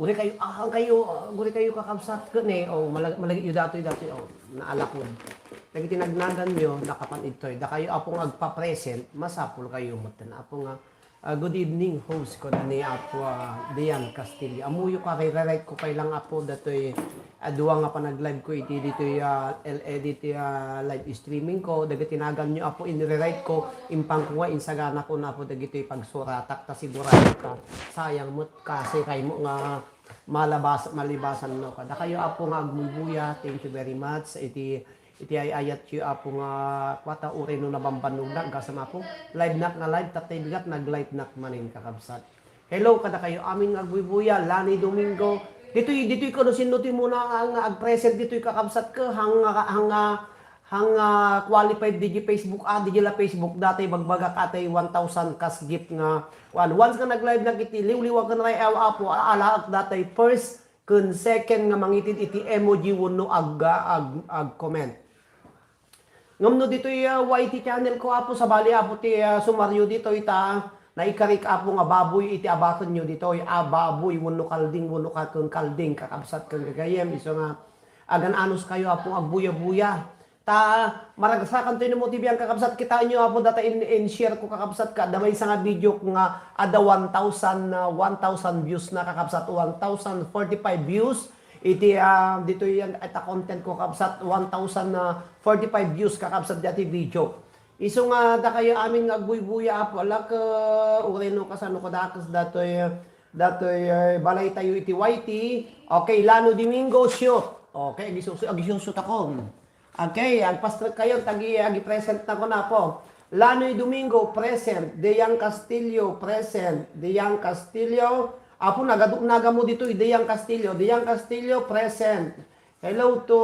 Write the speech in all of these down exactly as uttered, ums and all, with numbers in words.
Guri kayo, ah, kayo, ah, guri kayo kakabsat ken, eh, oh, malag-, malagityo datoy, datoy, oh, naalakon. Dagiti nagnaganyo, nakapan-idtoy. Dakayo, Apo, nga agpa-present, masapul kayo metten, Apo, nga, ah, good evening, host, kuna ni Apo, ah, Dian Castillo. Ammoyo ka, rirerate ko pay lang, Apo, datoy, ah, dua nga panag-live ko iti ditoy, ah, L A, ditoy, ah, live streaming ko. Dagiti naganyo, Apo, inrirerate ko, impangko nga insagana ko na, Apo, dagitoy pagsuratak, ta sigurado ka, sayang met kasi kaymo nga malabas-, malibasan, no, kadakayo, Apo, nga agbuybuya. Thank you very much. Iti, iti ay-ayatyo, Apo, nga kuata, uray no nabambannog na, gasam, Apo. Live nak nga live, tapno bigat, nag-live nak manen, kakabsat. Hello, kadakayo amin nga agbuybuya, Lani Domingo. Ditoy, ditoy kano sinno ti muna nga, nga ag-present ditoy, kakabsat, ka, hang, hang, hang, ah, qualified didi Facebook, ah, didi la Facebook, datoy bagbagak, atay one thousand cash gift nga, kuan. Once nga nag-live na iti liwliwa ken ray-aw, Apo, alaak datoy first ken second nga mangitid iti emoji wenno ag-, ag-, ag-comment. Ngem no ditoy, ah, Y T channel ko, Apo, sabali, Apo, ti, ah, sumario ditoy ta naikarik, Apo, nga baboy iti abakenyo ditoy, a, baboy wenno kalding, wenno ka-, ken kalding, kakabsat ken gagayyem, isu nga agan-anos kayo, Apo, agbuya-buya. Ta maragsakan toy no mo ti biang, kakabsat, kitaenyo, Apo, data in, in-share ko, kakabsat, ka, adda maysa nga video ko nga adda one thousand, ah, one thousand views na, kakabsat, one thousand forty-five views. Iti, ah, ditoy yan, ita content ko, kakabsat, one thousand forty-five views, kakabsat, dati video. Isu nga dakayo amin nga agbuybuya, Apo, alak, ah, uray no kasano kadakes datoy, datoy, eh, balay tayo iti Y T. Okay, Lano Domingo, shoot. Okay, agisusu-, agisusutakon. Okay, agpastrek kayo, tagi-, agi-present na ko na po. Lanoy Domingo, present. Deyan Castillo, present. Deyan Castillo. Apo, nagadu-, nagamo ditoy, Deyan Castillo. Deyan Castillo, present. Hello to,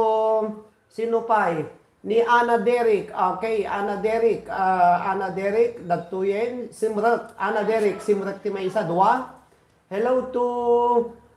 sino pay? Ni Ana Derek. Okay, Ana Derek. Ah, Ana Derek, dagtoyen. Simrek. Ana Derek, simrek ti maysa, dua. Hello to,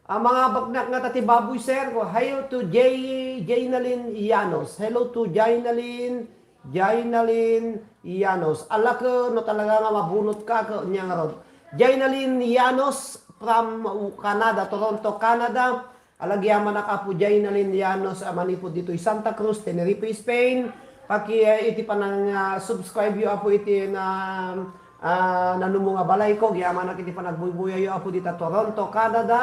ah, mga baknak nga ta ti baboy, sir. Hello to Jay, Jaynalyn Llanos. Hello to Jaynalyn, Jaynalyn Llanos. Alak, no talaga nga mabunot ka, ka, niya nga rod. Jaynalyn Llanos from Canada, Toronto, Canada. Alagyamanak, Apo Jaynalyn Llanos, a manipud ditoy Santa Cruz, Tenerife, Spain. Paki, eh, iti panang, ah, subscribe yo, Apo, iti na, ah, nanumo nga balay ko, agyamanak iti panagbuybuya yo, Apo, dita Toronto, Canada.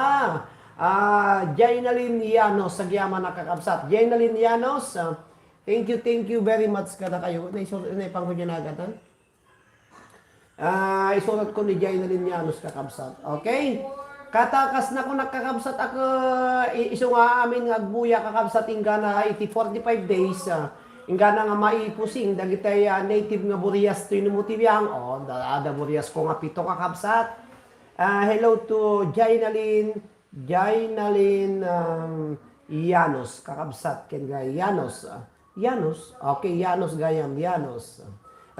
Ah, Jaynalyn Llanos, agyamanak, kakabsat. Jaynalyn Llanos, ah, thank you, thank you very much kadakayo. Naisur-, naipangko dyan agatan. Ah, isurat ko ni Jaynalyn Llanos, kakabsat. Okay? Kata, kas na ko nagkakabsat, ak, i-, isu nga amin nga agbuya, kakabsat, inggana iti forty-five days, ah, inggana nga maipusing dagiti, ah, native nga burias toy no mo ti biang. Oh, da-, ada burias ko nga pito, kakabsat. Ah, hello to Jaynalyn, Jaynalyn, um, Llanos, kakabsat, ken nga Llanos, ah, Llanos. Okay, Llanos gayam, Llanos.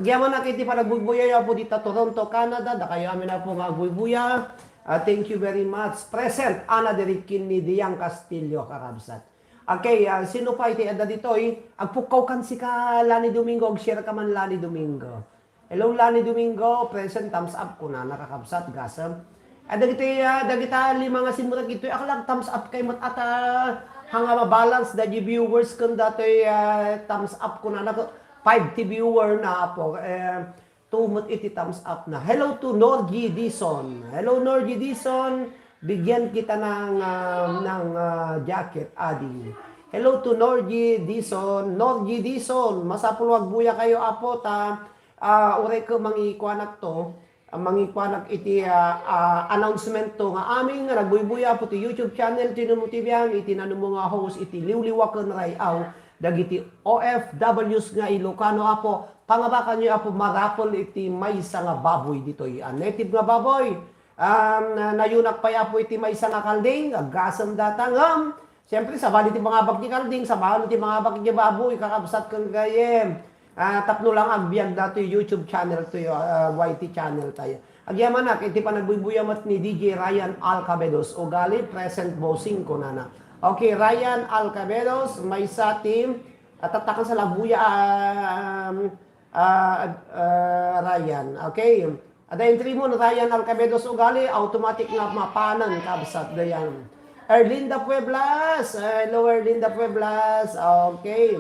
Agyamanak iti panagbuybuya yo, Apo, dita Toronto, Canada. Dakayo amin, Apo, nga agbuybuya. Ah, thank you very much. Present, Ana Derek ken ni Diang Castillo, kakabsat. Okay, ah, sino pay ti adda ditoy? Agpukkaw kan sika, Lani Domingo, ag-share ka man, Lani Domingo. Hello, Lani Domingo, present, thumbs up, kunana, kakabsat, gasem. Ah, dagiti, ah, dagita lima nga simrek itoy, aklag thumbs up kay met ata, hanga mabalance da di viewers ken datoy, ah, thumbs up, kunana, ko, five ti viewer na, Apo, eh, two met iti thumbs up na. Hello to Norgie Dison. Hello, Norgie Dison. Bigyan kita ng, ah, ng, ah, jacket, Adi. Hello to Norgie Dison. Norgie Dison, masapul agbuya kayo, Apo, ta, ah, uray ko mangikuanak to, ah, mangikuanak iti, ah, ah, announcement to nga amin nga nagbuybuya, Apo, ti YouTube channel ti Numo T V, iti nanumo nga host iti liwliwa ken ray-aw dagiti O F Ws nga Ilocano, Apo. Pangabakan yo, Apo, marapel iti maysa nga baboy ditoy. A native nga baboy. Um, na-, nayunak pay, Apo, iti maysa nga kalding, aggasem data ngem, siyempre, sabali ti mangabak ti kalding, sabali ti mangabak ti baboy, kakabsat ken gayem. Ah, tapno lang agbiag datoy YouTube channel to, ah, Y T channel tayo. Agyamanak, iti panagbuybuya met ni D J Ryan Alcabedos, ugali, present, bossing, kunana. Okay, Ryan Alcabedos, maysa ti, ah, tatakan sa labuya, um, ah, ah, Ryan. Okay. Ada entry mo, Ryan Alcabedos, ugali, automatic nga mapanan, kabsat, dayan. Erlinda Pueblas. Ah, hello, Erlinda Pueblas. Okay.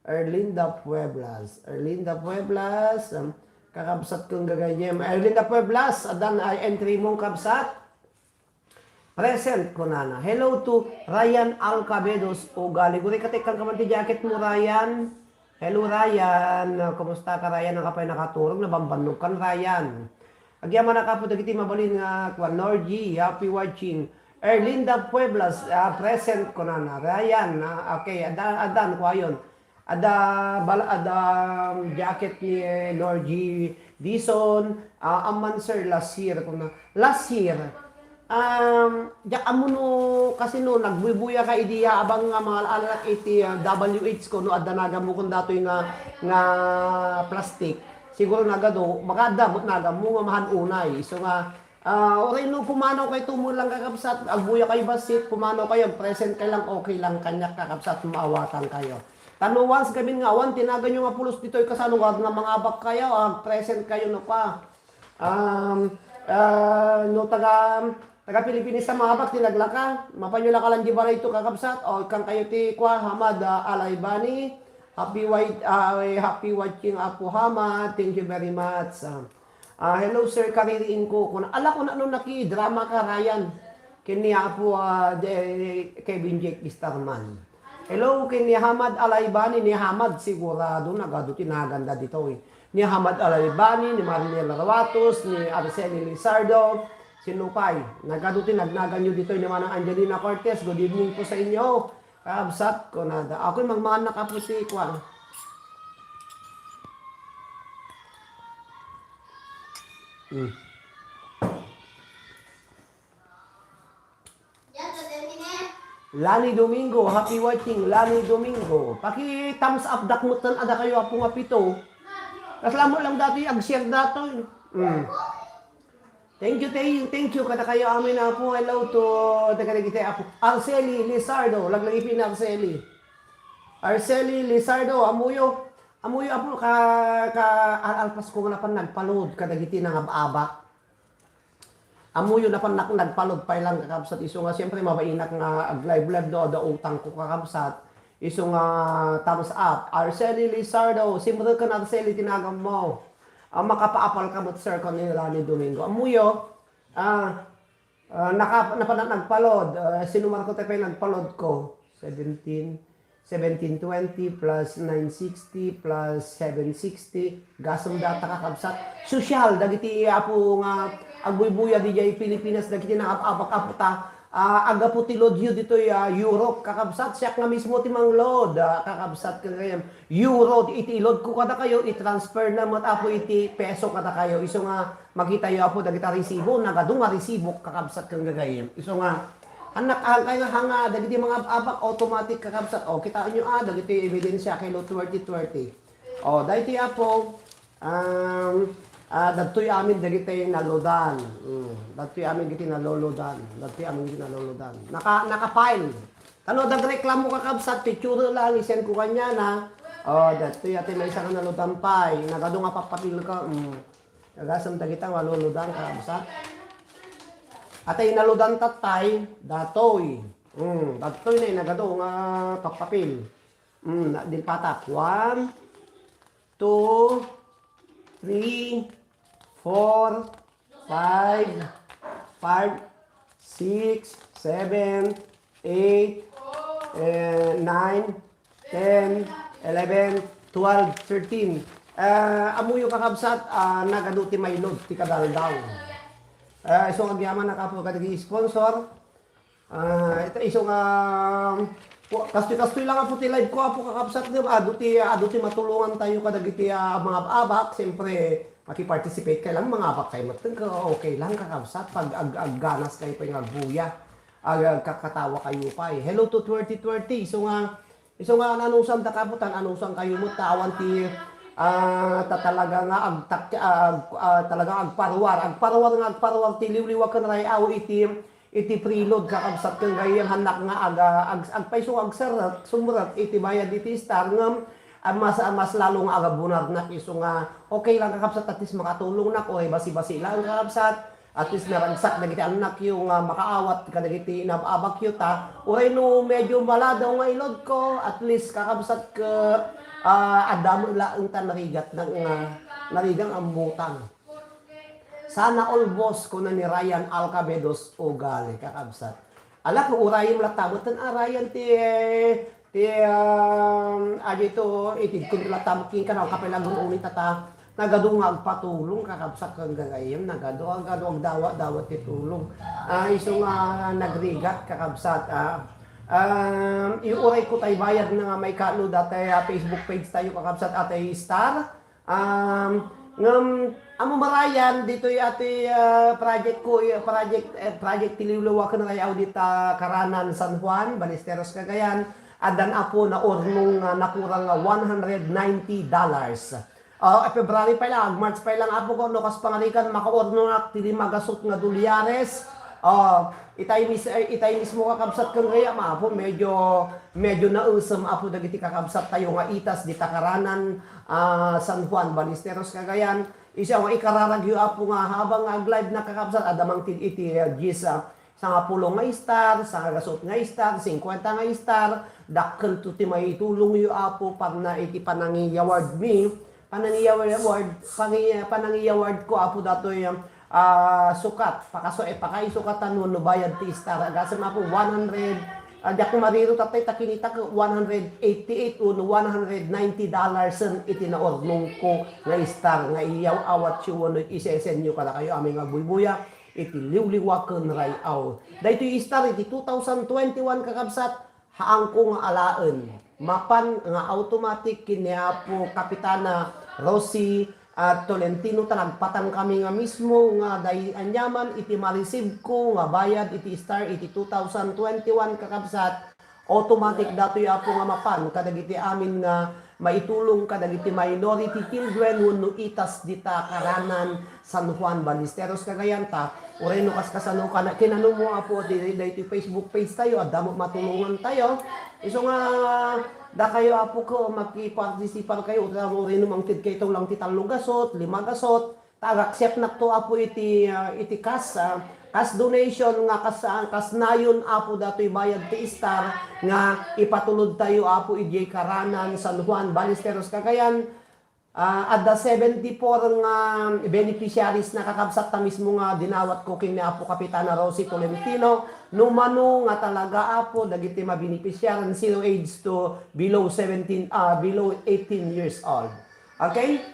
Erlinda Pueblas. Erlinda Pueblas. Um, kakabsat kong gagayem. Erlinda Pueblas. Adan ay entry mong kabsat. Present, kunana. Hello to Ryan Alcabedos Ugali. Guri, katekkan ka man ti jacket mo, Ryan. Hello, Ryan. Ah, kumusta ka, Ryan? Ang kapay nakaturog, nabambannog kan, Ryan. Agyamanak, Apo, dagiti mabalin nga, kuan, Norgy, happy watching. Erlinda Pueblas, ah, present, kunana. Ryan, ah, okay, adan, adan, kuayon. Ada, bal-, ada, um, jacket ni Norgy Dizon, ah, amman, sir, last year, kuna, last year, Um, diak ammo no kasino, nagbuybuya ka idi abang nga mangalaalaak iti, ah, W H ko no adda nagammo kun datoy nga, nga plastik. Siguro nagadu, baka adda met nagammo nga mahan unay. Isu nga, ah, uray no pumanaw kay tumon lang kakabsat, agbuya kay bassit, pumanaw kayo, present kay lang, okay lang kaniak kakabsat, maawatan kayo. Tano once gamin nga awan ti naganyo nga pulos ditoy kasano nga mangabak kayo, ah, present kayo no pa. Um, ah, no taga, taga Pilipinas sa mga abak, ti naglaka, mapanyo laka lang di balay to, kakabsat, o kan kayo ti kwa, Hamad, ah, Alaybani, happy white, ah, eh, happy watching, Apo Hamad, thank you very much. Ah, ah, hello, sir, kaririing ko, kun, ala, kun ano naki-drama ka, Ryan, ken ni Apo, ah, de-, Kevin Jake Starman. Hello, ken ni Hamad Alaybani, ni Hamad sigurado nagadu ti naganda ditoy. Ni Hamad Alaybani, ni Marnel Rawatos, ni Araceli Lizardo, sino pay? Nagadu ti nagnaganyo ditoy ni Manang Angelina Cortez. Good evening po sa inyo. Kabsat ko nada. Ako'y mangmannak, Apo, ti kwan. Hmm. Lani Domingo, happy watching, Lani Domingo. Paki-thumbs up dak metten, ada kayo apo nga pito. Kasla mo lang dati, ag-share datoy. Mm. Thank you, thank you, thank you. Kada kayo amin, apo. Hello to, taga dagiti, apo. Arceli Lizardo, laglagipen ni Arceli. Arceli Lizardo, amuyo. Amuyo, apo, ka, ka, al-, alpas ko nga napan nagpalod, kadagiti nangab-abak. Amuyo napan nak-, nagpalod pay lang, kakabsat, isu nga, siyempre, mabainak nga ag-live-live, no, ada utang ko, kakabsat. Isu nga, thumbs up. Arceli Lizardo, simreken, Arceli, ti nagammo. Ah, makapaapal ka met, sir, kan ni Lani Domingo. Amuyo, ah, ah, naka-, napan nagpalod. Ah, sinumar ko tayo pay nagpalod ko. Seventeen. Seventeen twenty plus nine sixty plus seven sixty, gasem data, kakabsat. Sosyal dagiti apo nga agbuybuya didiay Pilipinas, dagiti naab-abak, apo ta, ah, aggapu ti loadyo ditoy, ah, Europe, kakabsat. Siak nga mismo ti mangload, ah, kakabsat, kagayam. Euro iti iload ko kadakayo, i-transfer na met, apo, iti peso kadakayo. Isu nga makitayo, apo, dagita resibo, nagadu nga resibo, kakabsat, ken gagayem. Isu nga, Annak, angkay nga hanga, dagiti mangab-abak, automatic, kakabsat. O, kitaenyo, ah, dagiti ebidensya, kay Lot twenty twenty. O, daytoy, apo, um, ah, dagtoy amin dagiti naloadan. Mm, dagtoy amin dagiti naloloadan. Dagtoy amin dagiti naloloadan. Naka-, naka-file. Tano, dagreklamo, kakabsat, picture lang, i-send ko kaniana. O, dagtoy, ati, maysa nga naloadan pay. Nagadu nga papapil ka, mm. Agasem dagita nga naloloadan, kakabsat. Atay naloadan tattay, datoy. Mm, datoy na inagado nga papapil. Mm, na, din patak. One, two, three, four, five, five, six, seven, eight, eh, nine, ten, eleven, twelve, thirteen. Ah, amuyo, kakabsat, ah, nagadu ti mailod ti kadaldaw. Ah, isu nga agyamanak, apo, kadagiti sponsor. Ah, ita, isu nga, wa-, kastoy-kastoy lang, apo, ti live ko, apo, kakabsat, nga adu ti, adu ti matulongan tayo kadagiti, ah, mangab-abak, siyempre, maki-participate kay lang, mangabak kay met, okay lang, kakabsat, pag ag-, agganas kay pay nga agbuya. Ag-, agkakatawa kayo pay. Hello to twenty twenty. Isu nga, isu nga, anusang ta kabutan, anusang kayo met, ta awan ti, ah, ta talaga nga agtak-, ah, ag-, ah, talaga agparwar. Agparwar nga agparwar ti liwliwa ken ray-aw iti, iti preload, kakabsat, ken gayam, hannak nga aga, ag-, agpayso nga agserrek, sumrek iti bayad iti star, ngem, ah, mas, ah, mas lalo nga agabunarnak isu nga, okay lang, kakabsat, at least makatulongnak, o, eh, basi-basi lang, kakabsat. At least naragsak dagiti annakyo nga makaawat kadagiti inab-abakyo ta uray no medyo maladaw nga ilodko, at least kakabsat ket, ah, adda met laeng ta narigat na nga narigan ammutang. Sana all, boss, kuna ni Ryan Alcabedos Ugali, kakabsat. Ala, urayem latta met a Ryan ti, ti, um, adi to, itidkon ti latta met kenka, no, kapay la gun-oni ta ta, nagadu nga agpatulong, kakabsat, ken gagayyem, nagadu, agadu, agdawat-dawat ti tulong. Ah, isu nga nagrigat, kakabsat, ah. Um, iuray ko tay bayad na nga maikano dati, ah, Facebook page tayo, kakabsat, atay Star. Um, ngem, amo marayan, ditoy ati, ah, project ko, eh, project, eh, project ti liwliwa ken ray-aw dita Karanan, San Juan, Ballesteros, Cagayan. Addan, Apo, naurnong nga nakurang nga one hundred ninety dollars. Ah, February pa lang, March pa lang, Apo ko, no, kas pangarigan, makaurnongak ti lima gasut nga dolyares. Ah, itay mis-, eh, itay mismo, kakabsat, ken gayam, Apo, medyo, medyo nausem, Apo, dagiti kakabsat tayo nga itas dita Karanan, ah, San Juan, Ballesteros, Cagayan. Isu nga ikararagyo, Apo, nga habang nga ag-live na, kakabsat, adda mangted iti, ah, dies, ah, sangapulo nga star, sangagasut nga star, singkuenta nga star, dakkel to ti maitulongyo, Apo, parna iti panangiyaward mi, panangiyaward, pangi-, panangiyaward ko, Apo, datoy, ah, sukat, pakasu-, eh, pakaisukatan wenno bayad ti star, agasem, Apo, one hundred, ah, diak mariro tatay, ta kinitak one hundred eighty-eight wenno one hundred ninety dollars iti naurnong ko nga star nga iyaw-awatyo wenno isesenyo kadakayo amin nga agbuybuya iti liwliwa ken ray-aw. Daytoy star iti two thousand twenty-one, kakabsat, haanko nga alaen. Mapan nga automatic ken ni Apo Kapitana Rosie, ah, Tolentino, ta nagpatangkami nga mismo nga day aniaman iti ma-receive ko nga bayad iti star iti two thousand twenty-one, kakabsat. Automatic datoy, Apo, nga mapan kadagiti amin nga maitulong kadagiti minority children wenno itas dita Karanan, San Juan, Ballesteros, Cagayan, ta uray no kaskasano kana, kinano mo, Apo, ti, daytoy Facebook page tayo, adda met matulongan tayo. Isu nga, dakayo, Apo, ko, makipartisipar kayo, uray no mangted kayo lang ti tallo gasot, lima gasot, ta ag-accept nakto, Apo, iti, ah, iti kas, ah, kas donation nga kas, ah, kas nayon, Apo, datoy bayad ti star nga ipatulod tayo, Apo, idiay Karanan, San Juan, Ballesteros, Cagayan. Ah, adda seventy-four nga beneficiaries na, kakabsat, ta mismo nga dinawat ko ken ni Apo Kapitana Rosie Tolentino, no mano nga talaga, Apo, dagiti mabeneficiaran zero age to below seventeen, ah, below eighteen years old. Okay?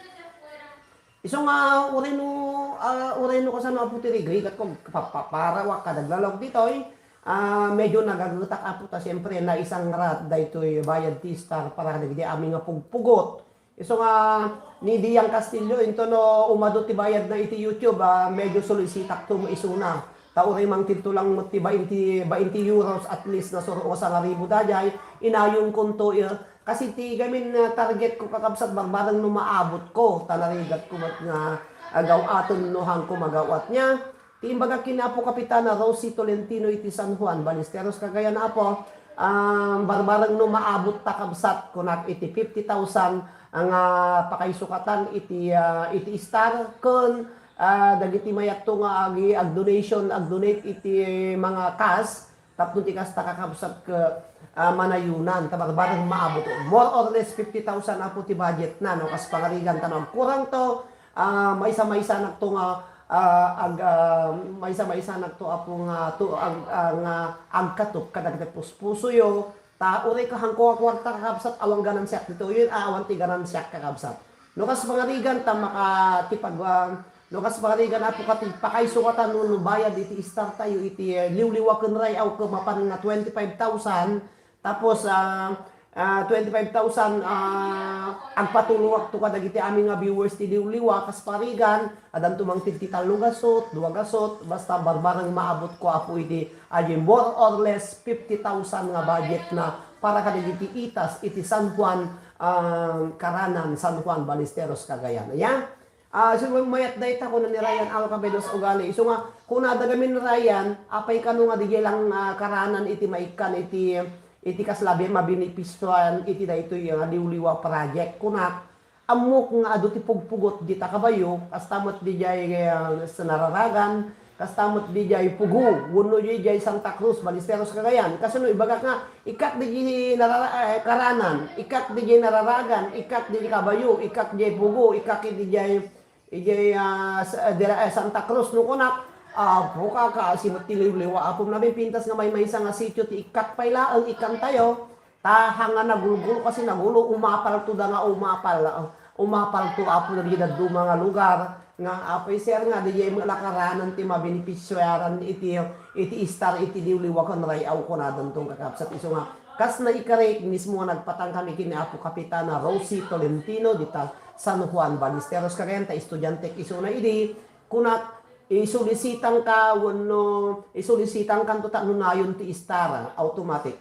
Isu nga, uray no, ah, uray no kasano, Apo, ti rigrigat ko, pa-, pa-, parawak kadaglalawag ditoy, ah, medyo nagagetak, Apo, ta siempre, naisangrat daytoy bayad ti star para dagiti amin nga pugpugot. Isu nga, ni Dian Castillo, into no umadu ti bayad na iti YouTube, ah, medyo solisitak to mo isuna. Ta uray mangted to lang mo ti bainti, bainti euros, at least, nasuro nga sangaribu daydiay, inayongkon to, eh, Kasi ti gamin nga target ko, kakabsat, barbareng no maabot ko, ta narigat ko met nga agaw-aten no haanko magaw-at niya. Ti imbagak ken ni Apo Kapitana Rosie Tolentino iti San Juan, Ballesteros, Cagayan, Apo, ah, barbareng no maabot ta, kabsat, kunak iti fifty thousand nga pakaisukatan iti, ah, iti star ken, ah, dagiti mayatto nga agi-, ag-donation, ag-donate iti mga kas, Tapno ti kasta, kakabsat, ket, ah, manayunan, ta barbareng maabot. More or less fifty thousand, Apo, ti budget na, no? Kas pangarigan, ta no agkurang to, ah, maysa-maysanak to nga, ah, ag-, ah, maysa-maysanak to, Apo, nga to, ag-, ah, nga agkatop kadagiti puspusoyo. Ta uray ka haanko nga kuarta, kakabsat, awan ganansiak ditoy. Yun, ah, awan ti ganansiak, kakabsat. No kas pangarigan, ta maka-, ti pag-, ah, No kas pangarigan, Apo, ket ti pakaisukatan wenno bayad iti star tayo iti, eh, liwliwa ken ray-aw ket mapan nga twenty-five thousand, tapos, ah, ah, twenty-five thousand, ah, agpatulongak to kadagiti amin nga viewers ti liwliwa, kas pangarigan, addanto mangted ti tallo gasot, dua gasot, basta barbareng maabot ko, Apo, iti, adi, more or less fifty thousand nga budget na para kadagiti itas iti San Juan, ah, Caranan, San Juan, Ballesteros, Cagayan. Aya? Ah, isu mayat dayta, kuna ni Ryan Alcabedos Ugali. Isu nga, kuna da gamin Ryan, apay kano nga didiay lang, ah, Caranan iti maikkan iti, iti kas labi a mabenepisyoan iti daytoy nga liwliwa project. Kunak, ammok nga adu ti pugpugot dita kabayo, kasta met didiay, ah, sa Nararagan, Kasta met didiay Pugo, wenno didiay Santa Cruz, Ballesteros, Cagayan. Kasano ibagak nga, ikkak didiay narara-, eh, Karanan, ikkak didiay Nararagan, ikkak didiay Cabayo, ikkak didiay Pugo, ikkak didiay, didiay, ah, sa-, dira-, eh, Santa Cruz, no kunak, apo, kaka, si met ti liwliwa, apo, namin pintas nga maymaysa nga sitio ti ikkak pay laeng, ikkantayo. Ta, hanga nagulgulo kasi nagulo, umapalto da nga umapal, umapalto, apo, dagiti dadduma nga lugar, nga, apo, sir, nga, didiay met la Karanan ti mabenepisioaran iti, iti istar, iti liwliwa ken ray-aw, kunadanto, kakabsat. Isu nga, kas naikarik, mismo nga nagpatangkami ken ni Apo Kapitana Rosie Tolentino, dita San Juan, Ballesteros, Cagayan, ta estudiantek isuna idi, kunak, isolisitanka wenno isolisitankanto ta no nayon ti istar, automatic.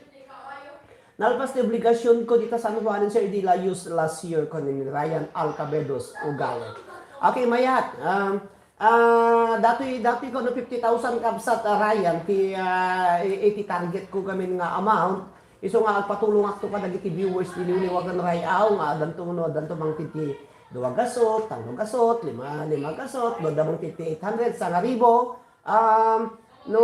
Nalpas ti obligasionko dita San Juan, sir, idi layus last year ko ni Ryan Alcabedos Ugale. Okay, mayat. Um, ah, datoy, datoy ko no fifty thousand, kabsat, ah, Ryan, ti, ah, i-, iti target ko gamin nga amount. Isu nga agpatulongakto kadagiti viewers ti liwliwa ken ray-aw nga addanto no addanto mangtiti dua gasot, tallo gasot, lima, lima gasot, no adda mangtiti eight hundred, sangaribu. Um, no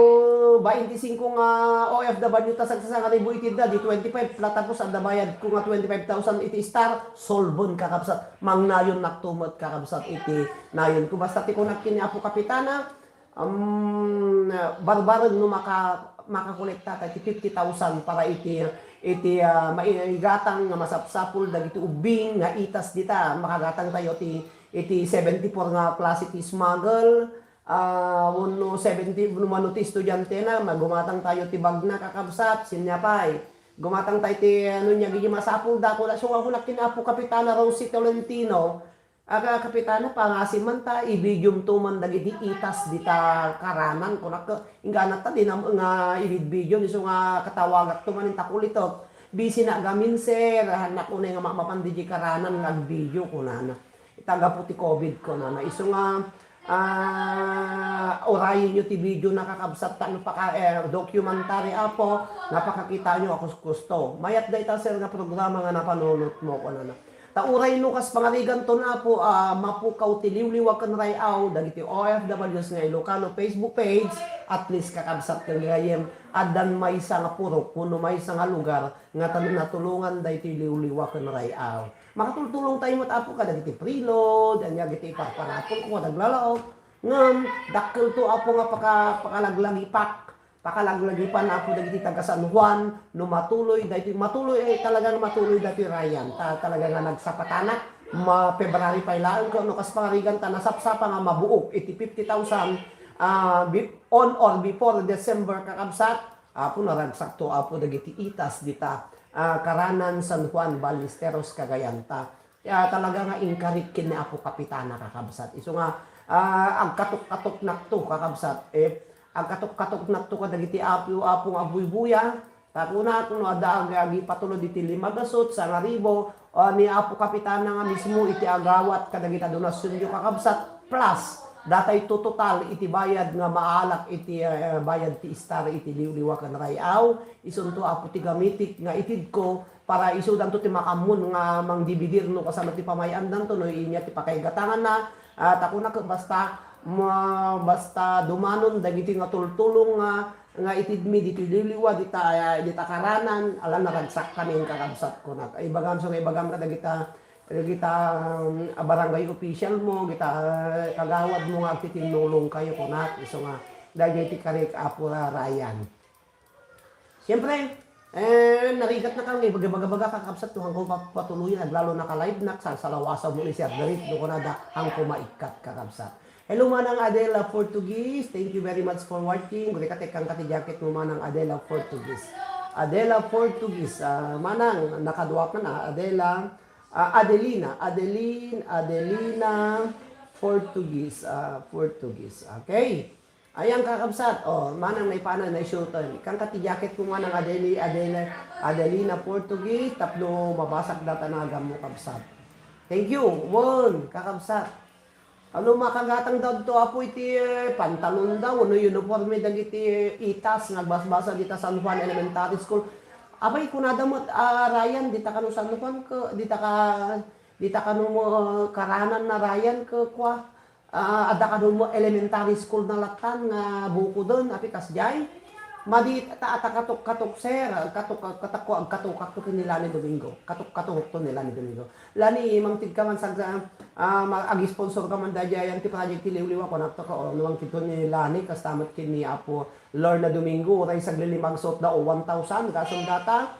bainti singko nga O F W ta sagsasangaribu iti da, di twenty-five, la tapos adda bayadko nga twenty-five thousand iti istar, solven, kakabsat. Mangnayonnakto met, kakabsat, iti nayonko. Basta ti kunak ken ni Apo Kapitana, um, barbareng no maka-, makakolekta ta iti fifty thousand para iti, iti, ah, maigatang nga masapsapul dagiti ubbing nga itas dita. Makagatang tayo ti, iti seventy-four nga klase ti smuggle, ah, wenno seventy, wenno ti estudiantena, magumatang tayo ti bagna, kakabsat, sinia pay. Gumatang tayo ti, ano niya, gigi masapul da, kuna, so, kunak ken ni Apo Kapitana Rosie Tolentino, aga, Kapitana, pangasiman ta, i-videomto man dagiti itas dita Karanan, kunak, inggana ta, di na, nga, i-video, isu nga katawagakto man, inta kulitok. Busy na gamin, sir, hannak unay nga mamapan didi Karanan, nga ag-video, kunana. Ita gapu ti covid, kunana. Isu nga, ah, urayenyo ti video, nakakabsat, ta no paka-, eh, documentary, apo, napakakitayo a kuskusto. Mayat dayta, sir, nga programa nga napanunotmo, kunana. Ta uray no kas pangariganton, apo, ah, mapukaw ti liwliwa ken ray-aw dagiti O F Ws nga Ilocano Facebook page, at least, kakabsat ken gayem, addan maysa nga purok wenno maysa nga lugar nga tan-, natulongan daytoy liwliwa ken ray-aw. Makatultulong tayo met, Apo, kadagiti preload, ania dagiti iparparapolko, naglalaok. Ngem, dakkelto, Apo, nga paka-, pakalaglagipak. Pakalaglagipan, Apo, dagiti taga San Juan, no matuloy, daytoy, matuloy, eh, talagang matuloy daytoy, Ryan. Ta-, talaga nga nagsapatanak, ma-, February pay laeng, no kas pangarigan ta nasapsapa nga mabuok iti fifty thousand, ah, be-, on or before December, kakabsat, Apo, naragsakto, Apo, dagiti itas dita, ah, Karanan, San Juan, Ballesteros, Cagayan ta. Ya, talaga nga inkarik ken ni Apo Kapitana, kakabsat. Isu nga, ah, agkatok-katoknakto, kakabsat. Eh, agkatok-katoknakto kadagiti apo-apo nga buybuya. Ta kunak no adda ag-, agipatulod iti lima gasot, sangaribu, ah, ni Apo Kapitana nga mismo iti agawat kadagita donasionyo, kakabsat. Plus, datayto total iti bayad nga maalak iti, eh, bayad ti istar iti liwliwa ken ray-aw. Isunto, Apo, ti gamitik nga itidko para isudanto ti makaammo nga mangdibidir no kasano ti pamay-andanto no inya ti pakaigatanganna. Ah, ta kunak, basta, ma-, basta dumanon dagiti nga tultulong nga, nga itidmi ditoy liwliwa, dita, ah, dita Karanan, ala, naragsakkami, kakabsat, kunak. Ay, ibagam, so nga ibagam kadagita, dagita, um, a barangay official mo, dita, ah, kagawad mo nga agtitinnulong kayo, kunak. Isu nga, dagiti karik, Apo Ryan. Siyempre, eh, narigat na kami, baga-baga-baga, kakabsat, no, hangko pa-, patuloyan, aglalo na ka-live na, salsalawasa mo ni Sir Derek, no, kunada, hangko maikkat, kakabsat. Hello, Manang Adela Portuguese. Thank you very much for watching. Guri ka, tekang ka ti jacket mo, Manang Adela Portuguese. Adela Portuguese. Ah, Manang, nakadua ka na. Adela, ah, Adelina. Adeline, Adelina Portuguese. Ah, Portuguese. Okay. Ayan, kakabsat. Oh, Manang, naipanan, naisutan. Ikang ka ti jacket mo, Manang Adeli-, Adela-, Adelina Portuguese. Tapno mabasak data nagam mo, kabsat. Thank you. Won, kakabsat. Ano makagatang daw to, Apo, iti, eh, pantalon daw, ano, uniforme dagiti, eh, itas nga agbasbasa dita San Juan Elementary School. Abay, kunada met, ah, Ryan, dita kano San Juan ke, dita ka, dita kano mo, eh, Karanan na Ryan ke, kwa. Ah, adda kano met elementary school na lattan nga bukoden, apay kasdiay. Madi ta, ta katok-katok, sir, katok-, katok-, agkatukak to ken ni Lani Domingo. Katok-katok to ni Lani Domingo. Lani, mangted ka man sag-, ah, ma-, ag-sponsor ka man daydiay ti project ti liwliwa, kunak to ka, o, no mangted to ni Lani, kasta met ken ni Apo Lorna Domingo, uray saglilima agsuot da o one thousand, gasem data.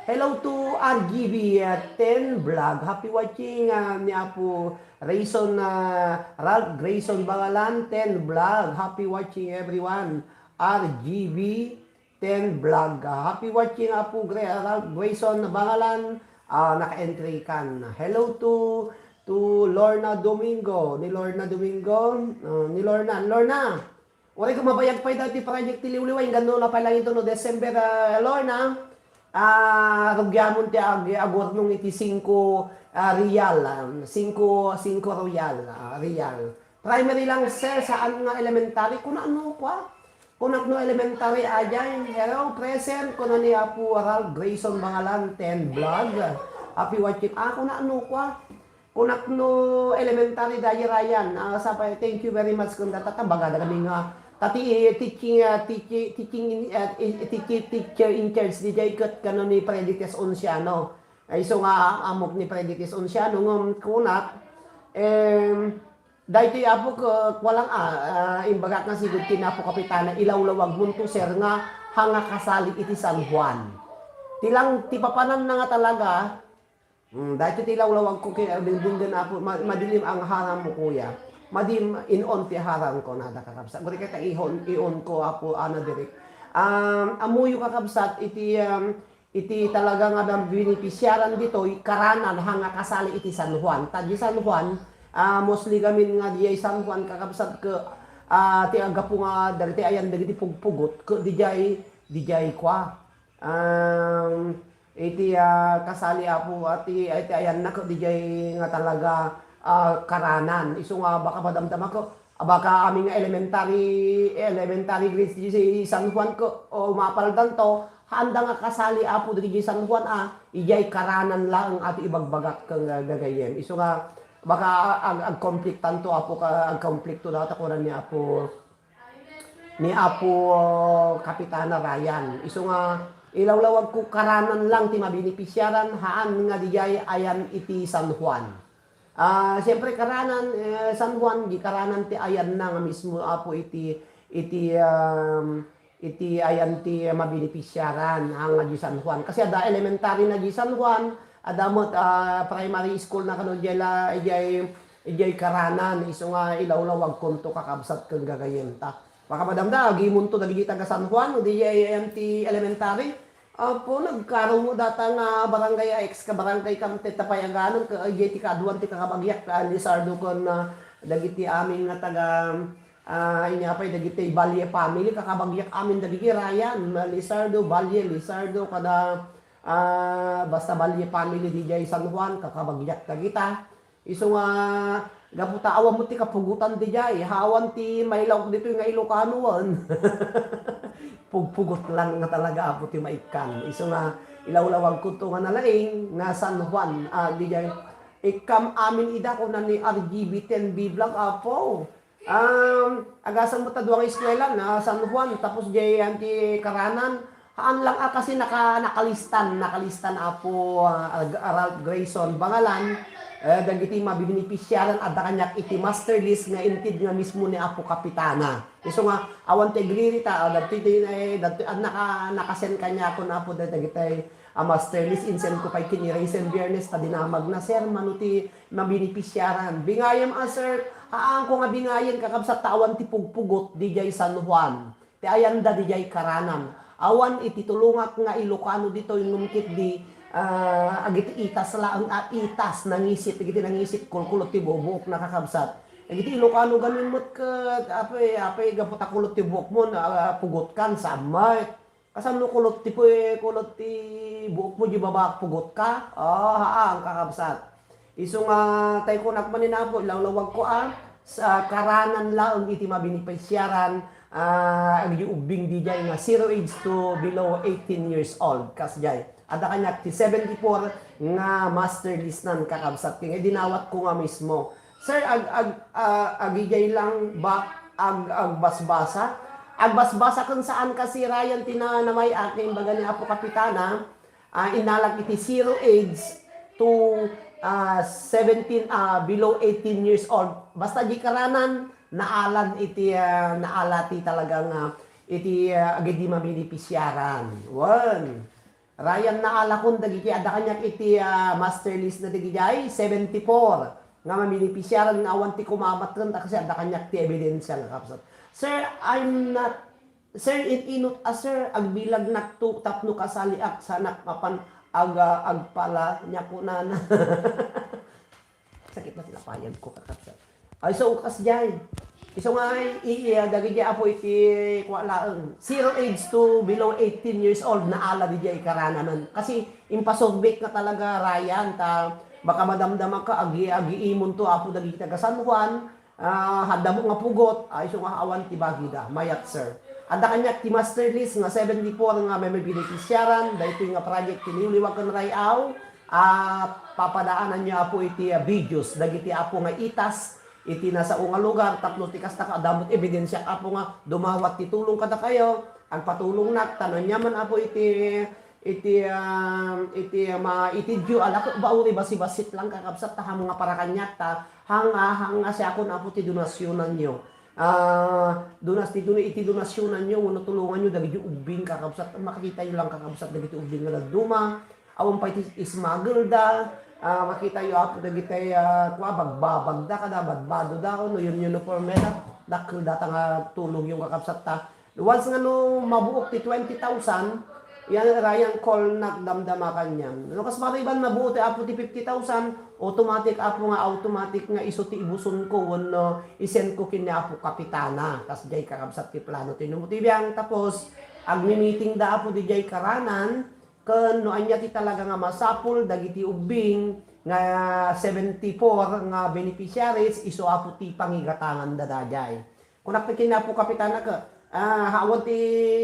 Hello to R G B, uh, ten Vlog. Happy watching, uh, ni Apo Rayson, uh, Ralph Grayson Bangalan, ten Vlog. Happy watching, everyone. R G B, ten Vlog. Uh, happy watching, Apo Gra-, Ralph Grayson Bangalan. Uh, naka-entry kan. Hello to, to Lorna Domingo. Ni Lorna Domingo. Uh, ni Lorna. Lorna! Uray ko mabayag pay daytoy project ti liwliwa, inggano la pay laeng ito no December, ah, Lorna, ah, rugiamon ti ag-, agurnong iti singko, ah, real, ah, singko, singko royal, ah, real. Primary lang, sir, saan nga elementary? Kuna no, kwa? Kunak no elementary, ajay. Hello, present, kuna ni Apo Ralph Grayson Bangalan, ten Vlog. Happy watching. Ah, kuna no, kwa? Kunak no elementary da, Ryan. Ah, sapay, thank you very much kun data, ta bagada kami nga, ta ti, eh, teaching, ah, teachi-, teaching in, ah, i-, teachi-, teacher in charge diay ket kano ni Predites Onciano. Ay, isu nga, ah, ammok ni Predites Onciano, ngem kunak, em, daytoy apo ko, kulang, ah, ah, imbagak nga sigud ti Apo Kapitana, ilawlawagmonto, sir, nga, ha nga kasali iti San Juan. Ti lang, ti papananna nga talaga, Mm, daytoy ti lawlawagko ken, ah, dingdinggen, Apo, ma-, madilim ang harang mo, kuya. Madilim in-on ti harang ko, nada, kakabsat. Guri kay ta ihon, i-on ko, Apo, ana, diri. Um, ammoyo, kakabsat, iti, um, iti talaga nga nabinipisiaran ditoy, karanan, ha nga kasali iti San Juan. Ta di San Juan, ah, mostly gamin nga diay San Juan, kakabsat, ke, ah, ti aggapu nga, dagiti ayan, dagiti pugpugot, ke, didiay, didiay kwa. Um, iti, ah, kasali, Apo, iti, iti ayanna ket didiay nga talaga, ah, karanan. Isu nga baka madamdama ko, baka amin nga elementary, elementary grades diay San Juan ko, o mapaldanto, haanda nga kasali, Apo, diay San Juan, ah, idiay karanan laeng ti ibagbagak ken gagayyem. Isu nga baka ag-, agkonfliktanto, Apo, ka-, agkonflikto data kunan ni Apo ni Apo Kapitana Ryan. Isu nga, ilawlawag ko karanan lang ti mabinipisiaran, haan nga diay ayan iti San Juan. Ah, siyempre, karanan, eh, San Juan, di karanan ti ayanna nga mismo, Apo, iti, iti, um, iti ayan ti mabinipisiaran, haan nga di San Juan. Kasi adda elementary na di San Juan, adda met, ah, primary school na kano diay la, diay Idiay karanan, isu nga ilawlawagkonto, kakabsat ken gagayyem ta. Baka madamdama, agimonto dagiti taga San Juan, no, diay ayan ti elementary. Apo, nagkarumo data nga barangay, ah, ex ka barangay kam ti tapayaganan, ka, idiay ti kaaduan ti kakabagiak, ah, Lizardo ken, ah, dagiti amin nga taga, ah, inya pay dagiti Valle family, kakabagiak amin dagiti Ryan, ah, Lizardo, Valle, Lizardo, kada, ah, basta Valle family, didiay San Juan, kakabagiak dagita. Isu nga, gapu ta awan met ti kapugotan didiay, awan ti mailaok ditoy nga Ilocano wen. Pugpugot lang nga talaga, Apo, ti maikkan. Isu nga, ilawlawagkonto nga nalaing nga San Juan, ah, didiay. Ikkam amin ida, kuna ni R G B ten B Vlog, Apo. Um, agasem met ta dua nga eskwela na San Juan, tapos diay ayan ti karanan. Haan lang a kasi naka-, nakalistan, nakalistan, Apo, ah, Ag-, Ralph Grayson Bangalan, eh, dagiti mabibinipisiaran adda kaniak iti master list nga inted nga mismo ni Apo Kapitana. Isu nga, awan ti agriri ta, ah, dagiti, eh, dagiti, ah, naka-, naka-send kaniakon, Apo, dagiti, ah, master list, insend ko pay ken ni Rayson Biernes, ta dinamagna, "Sir, mano ti mabinipisiaran?" Bingayem a, sir, haanko nga bingayen, kakabsat, ta awan ti pugpugot didiay San Juan. Ti ayanda didiay karanan. Awan iti tulongak nga Ilocano ditoy ngem ketdi, ah, agiti itas laeng a itas, nangisit, dagiti nangisit, kulkulot ti bubuokna, kakabsat. Dagiti Ilocano gamin met ket, apay, apay, gapu ta kulot ti buokmo, ah, pugotkan, saan met. Kasano kulot ti pu-, kulot ti buokmo, di ba, pugotka? Ah, haan, kakabsat. Isu nga, tay kunak manen, Apo, ilawlawagko a, sa karanan laeng iti mabinipisiaran, ah, agdi ubbing didiay nga zero age to below eighteen years old, kasdiay. Adda kaniak ti seventy-four nga master listnan, kakabsat, ken dinawatko nga mismo. Sir, ag-, ag-, ah, agidiay lang ba ag-, agbasbasa? Agbasbasa ken saan kasi, Ryan, ti na-, namay-at nga imbaga ni Apo Kapitana, ah, inalak iti zero age to, ah, seventeen, ah, below eighteen years old. Basta di karanan, naalan iti, ah, naala ti talagang, ah, iti, ah, agidi mabinipisiaran. Wen. Ryan, naalakon dagiti adda kaniak iti, ah, master list na dagidiay, seventy-four nga maminipisyar nga awan ti kumamatken ta kasi adda kaniak ti ebidensya nga kabsat. Sir, I'm not, sir, in-inut a, sir, agbilagnak to tapno kasaliak, sanak mapan ag-, agpala, nia kunana. Sakit na ti lapayag ko, kakabsat. Ay, so, kas jay. Isu nga, i-, i-, dagiti apo iti kua laeng. Zero age to below eighteen years old, naala di jay karananan. Kasi, impasurbek nga talaga, Ryan, ta, baka madamdama ka, agi-, agiimon to, apo dagiti taga San Juan, ah, haddamo nga pugot, ay, isu nga awan ti bagida. Mayat, sir. Adda kaniak ti master list nga seventy-four nga may beneficiaran, daytoy nga project ti Liwliwag ken Ray-aw, ah, papadaananyo, apo, iti, ah, videos dagiti apo nga itas iti nasao nga lugar tapno ti kasta, adda met ebidensiak, apo, nga dumawat ti tulong kadakayo, agpatulongnak, ta no ania man, apo, iti, iti, ah, iti, ah, maitidyo, ala ket bauri basi-basit lang, kakabsat, ta ham nga para kaniak, ta hang, ah, hang nga siakon, apo, ti donasyonanyo. Ah, donas-, ti dona-, iti donasyonanyo wenno tulonganyo dagiti ubbing, kakabsat, makitayo lang, kakabsat, dagiti ubbing nga dadduma. Awan pay ti smuggle da, ah, makitayo, apo, dagiti, ah, kua, bagbabagda kada badbadoda, no, yun, uniforme da, dakkel data nga tulongyo, kakabsat, ta. Once nga no mabuok ti twenty thousand, yan, Ryan, call-nak, damdama kaniam. No, kas mariban mabuo ti, apo, ti fifty thousand, automatic, apo, nga automatic nga isu ti ibusonko wenno isendko ken ni Apo Kapitana. Kas jay, kakabsat, ti plano ti Numo ti Biang. Tapos, agmi-meeting da, apo, di jay karanan, ken no ania ti talaga nga masapul dagiti ubbing nga seventy-four nga beneficiaries, isu, apo, ti pangigatanganda daydiay. Kunak ti ken ni Apo Kapitana ket, ah, awan ti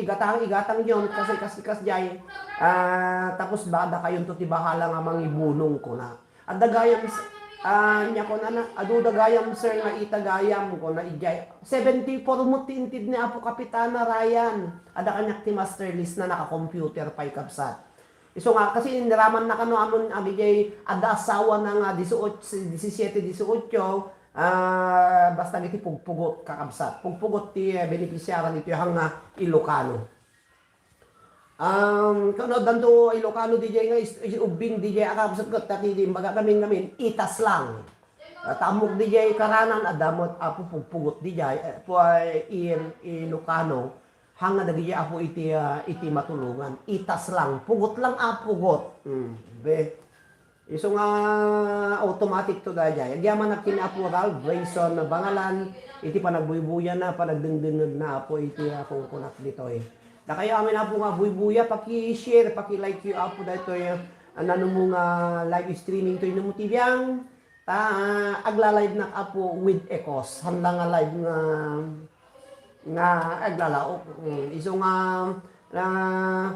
gatang, igatangyon, kasi, kasi, kas jay, ah, tapos ba, dakayonto ti bahala nga mangibunong, kuna. Adda gayam s-, ah, nia kunana, "Aduda gayam, sir, nga ita gayam," kuna, idiay. Seventy-four met ti inted ni Apo Kapitana, Ryan. Adda kaniak ti master list na naka-computer pay, kabsat. Isu nga, kasi iniraman na kano amon, agidiay adda asawa na nga dieciocho, disisiete, dieciocho, ah, basta iti pugpugot, kakabsat. Pugpugot ti, eh, beneficiary ditoy hanga Ilocano. Um, kano danto Ilocano didiay nga is-, is-, ubbing didiay a kabsat ket ta ti, ti imbaga ngamin-ngamin, itas lang. Ah, ta ammok didiay karanan, adda met, apo, pugpugot didiay, eh, pu-, in, Ilocano, hanga dagiti apo iti, ah, iti matulongan. Itas lang, pugot lang a pugot. Hmm, be. Isu nga automatic to daydiay. Agyamanak ken ni Apo Ralph Grayson Bangalan, iti panagbuybuyana, panagdengdengngegna, apo, iti, ah, kunkunak ditoy. Dakayo amin, apo, nga buybuya, paki-share, paki-like yo, apo, daytoy, ah, nanumo nga live streaming toy Numo ti Biang. Ta, ah, agla-live nak, apo, with ecos. Saan la nga live nga, nga aglalaok. Mm, isu nga, ah,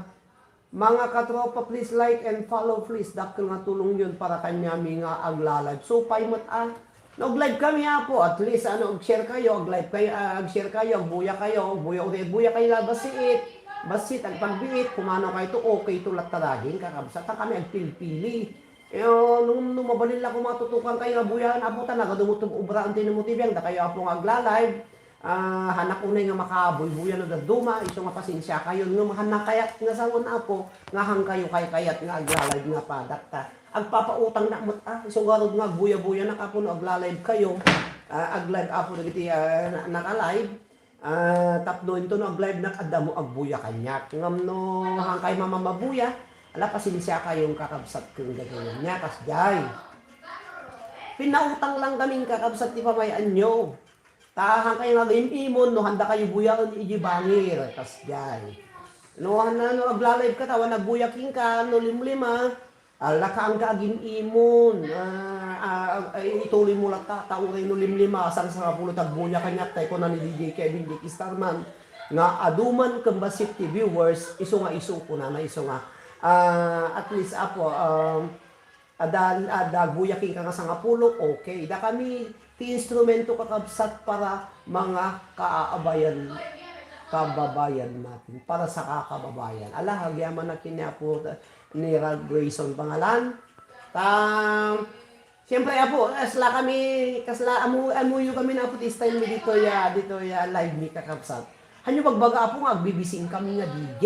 mga katropa, please like and follow, please. Dakkel nga tulongyon para kaniami nga agla-live. Supay met, ah. No, ag-live kami, apo. At least, ano, ag-share kayo, ag-live kayo, ah, ag-share kayo, agbuya kayo, agbuya uri, agbuya kayo la, basiit. Basit, agpagbiit, kumano kayo to, okay to, latta daging, kakabsat, ta kami agpilpili. Eh, oh, no, no mabalin la ko matutukan kayo nga buyaen, apo, ta nagadumot obraan ti Numo ti Biang, dakayo, apo, nga agla-live. Ah, hanak unay nga makabuybuya no dadduma, isu nga pasensia kayo. Ngem han kayat nga sawen, apo, nga han kayo kaykayat nga agla-live nga padak ta. Agpapautang na met, ah, isu ngarud nga agbuya-buya na, apo, no agla-live kayo. Ah, ag-live, apo, dagiti, ah, na-, naka-live. Ah, tapno intono ag-live nak, adda mo agbuya kaniak. Ngem no, han kay mamamabuya, ala, pasensia kayo, kakabsat, ken gagayon. Nia, kasdiay. Pinautang lang kami, kakabsat, ti pamayaanyo. Ta han kay nga agim-imon, no handa kayo buyaen, iti bangir, kasdiay. No, han, no, agla-live ka, ta awan agbuya kenka, no limlima, ala ka, angka agim-imon, ah, ah, ah, ituloy mo latta, ta uray no limlima, sangsangapulo ti agbuya kaniak, tay kuna ni D J Kevin, D J Starman, nga adu man ken bassit ti viewers, isu nga isu, kunana isu nga, ah, at least, apo, um, Adda, adda agbuya kenka nga sangapulo, okay. Dakami ti instrumento, kakabsat, para mga kaabayan, kababayan natin, para sa kakababayan. Ala, agyamanak ken ni Apo ni Ralph Grayson pangalan. Ta, siyempre, Apo, kasla kami, kasla, amu-, amuyo kami na, Apo, ti style mi ditoy, ah, ditoy, ah, live mi, kakabsat. Hanyo bagbaga, Apo, nga agbibising kami nga D J.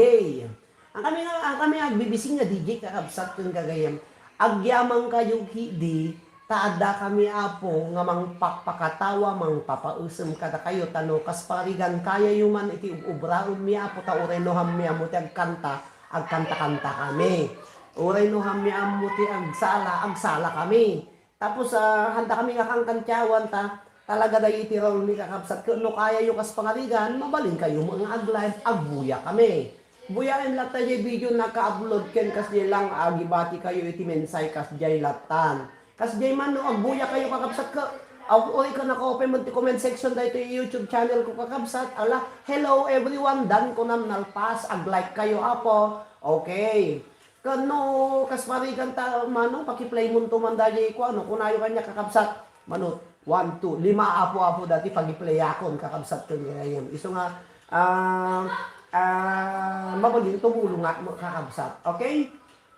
Ang kami nga, ang kami nga agbibising nga D J, kakabsat, ken gagayem. Agyaman kayo idi, ta adda kami, Apo, nga mangpakpakatawa, mangpapaesem kadakayo, ta no kas parigan kayayo man iti ub-ubraenmi, Apo, ta uray no hammi ammo ti agkanta, agkanta-kanta kami. Uray no hammi ammo ti agsala, agsala kami. Tapos, ah, handa kami nga kankantiawan ta, talaga dagiti role mi, kakabsat, ket no kayayo kas pangarigan, mabalin kayo nga ag-live, agbuya kami. Buyaen latta jay video naka-upload ken kasdiay lang agibati kayo iti mensahe kasdiay lattan. Kasdiay man no agbuya kayo, kakabsat, ket aw-, uri ka naka-open man ti comment section daytoy YouTube channel ko, kakabsat. Ala, hello everyone, Dan ko nalpas, ag-like kayo, Apo. Okay. Ken no kas parigan ta, mano, pakiplay monto man dayay kuano, kunayo kaniak, kakabsat. Mano, one, two, lima, Apo, Apo, dati pagiplayakon, kakabsat, ken gayam. Isu nga, ah, ah, mabalin tumulong nga, kakabsat. Okay?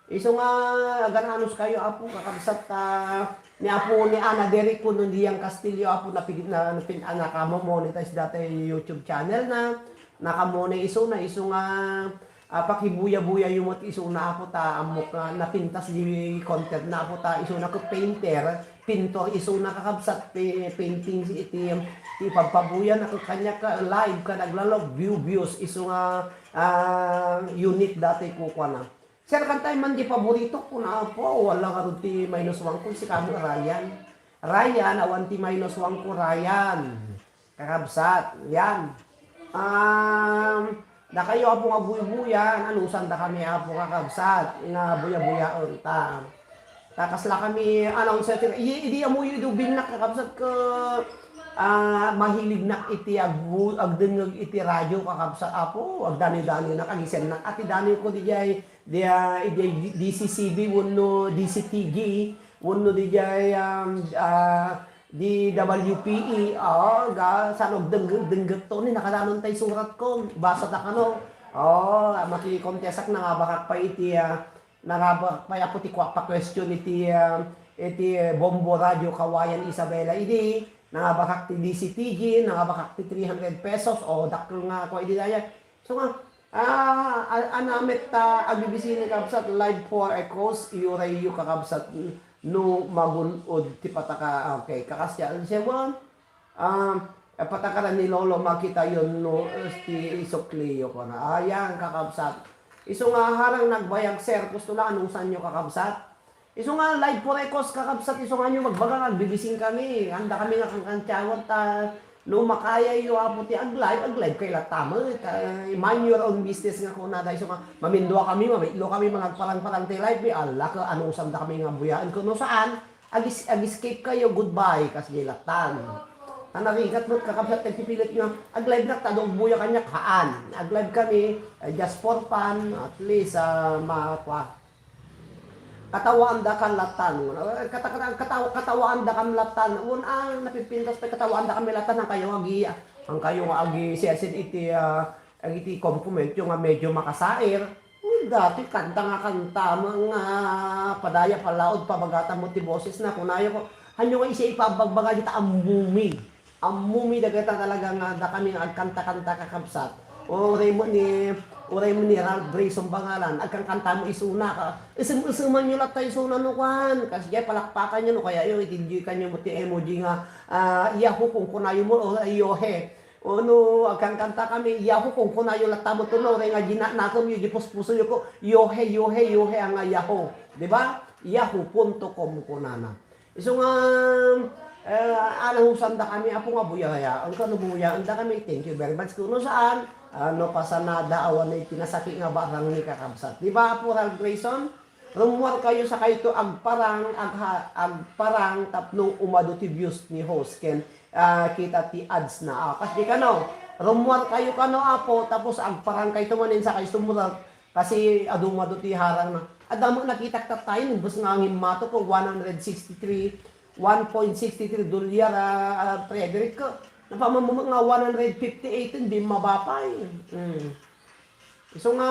Isu nga, agan-anos kayo, Apo, kakabsat, ta, ni Apo, ni Ana Derico, no, Liang Castillo, Apo, napig-, na, napin-, ah, naka-monetize dati YouTube channel na, naka-monetize isu na, isu nga, ah, pakibuya-buya yo met isuna, Apo, ta ammok nga napintas di content na, Apo, ta isuna ket painter, pintor isuna, kakabsat, pi-, painting iti, iti pagpabuya na ket kaniak live ken aglalog, view, views, isu nga, ah, unit dati kukuana. Sir, kantaem man di paborito ko na, Apo, wala ngarud ti minus one ko, sika met, Ryan. Ryan, awan ti minus one ko, Ryan. Kakabsat, yan. Um, dakayo, Apo, nga buybuya, anusandakami, Apo, kakabsat, nga buyabuyaen ta. Ta kasla kami, announcer, i-, idi amuyo idubingnak, kakabsat, ket, ah, mahilignak iti agbu-, agdengngeg iti radio, kakabsat, Apo, agdaniw-daniwnak, agisennak, ati daniw ko dijay, di, ah, dijay D C C B wenno D C T G, wenno dijay, um, ah, D W P E, oo, ga, saan agdengngeg, dengngeg to ni nakadanon tay surat ko. Basa ta kano. Oo, makikontestak, nangabakak pay iti, ah, nangabakak pay, Apo, ti kua-, pa-question iti, ah, iti Bombo Radio Kawayan Isabela idi, nangabakak ti D C T G, nangabakak ti three hundred pesos, o, dakkel nga kua idi daya. So nga, ah, a-, anamet ta agbibising, kakabsat, live for a cause, iyurayyo, kakabsat, no magun-od ti pataka-, okay, kakasdiay, seven, ah, patakaran ni Lolo, makitayon no, eh, ti isukliyo, kuna. Ayan, kakabsat. Isu nga harang nagbayag, sir, gusto na anong sanyo, kakabsat? Isu nga live for a cause, kakabsat, isu nga nyo magbaga nga agbibising kami. Andakami nga kankantiawan ta, no makayayyo, Apo, ti ag-live, ag-live kay latta met. Kay mind your own business nga kunada, isu nga mamindua kami, mamitlo kami, mangagparang-parang ti live mi. Ala, ka, anusandakami nga buyaen, kuno saan? Agis-, ag-escape kayo, goodbye, kasdiay lattan. Ta narigat met, kakabsat, nagpipilit nga ag-live nak, ta adu agbuya kaniak, haan. Ag-live kami, eh, just for fun, at least, ah, ma-, kua-, Katawaandakan lattan. Kata-, kata-, kataw-, katawaandakam lattan. Wen a, napipintas pay, katawaandakami lattan. Ang kayo agi, ang kayo nga agi, siyasin iti, ah, iti komkomento nga medyo makasair. Wen dati kanta nga kanta, nga padaya palaod, pabagatan mo ti boses na. Kunayo ko, hanyo nga isya ipagbagbaga dita ammumi. Ammumi dagita talaga nga dakami nga agkanta-kanta, kakabsat. Uray mo ni, uray mo ni Ralph Grayson pangalan, agkankanta mo isuna ka. Isem-iseman yo latta isuna no kuan. Kasdiay palakpakan yo no kaya yo, itidyoy kanyo mo ti emoji nga, ah, Yahoo kung kunayo mo, o Yohe. O no, agkankanta kami, Yahoo kung kunayo latta mo to, no, uray nga ginanakem yo, gipuspuso yo ko, Yohe, Yohe, Yohe, nga Yahoo. Di ba? Yahoo punto com kunana. Isu nga, eh, anusandakami, Apo, nga buyayaen kano, buyaendakami. Thank you very much. Kuno saan, ah, no pasanada, awan na iti nasaki nga barang ni kakabsat. Di ba, Apo Ralph Grayson? Rummuar kayo sakayto agparang, agha-, agparang tapno umadu ti views ni host ken, ah, kita ti ads na. Ah, kas di kano, rummuar kayo kano, Apo, tapos agparang kayto manen sakay sumurat. Kasi adu, umadu ti harang na. Adda met nakitak tattayen, imbes nga ngimmato ko one hundred sixty-three, one point six three dolyar, ah, ah, Frederick, ko. Napamamamot nga one hundred fifty-eight, hindi mabapay. Mm. Isu nga,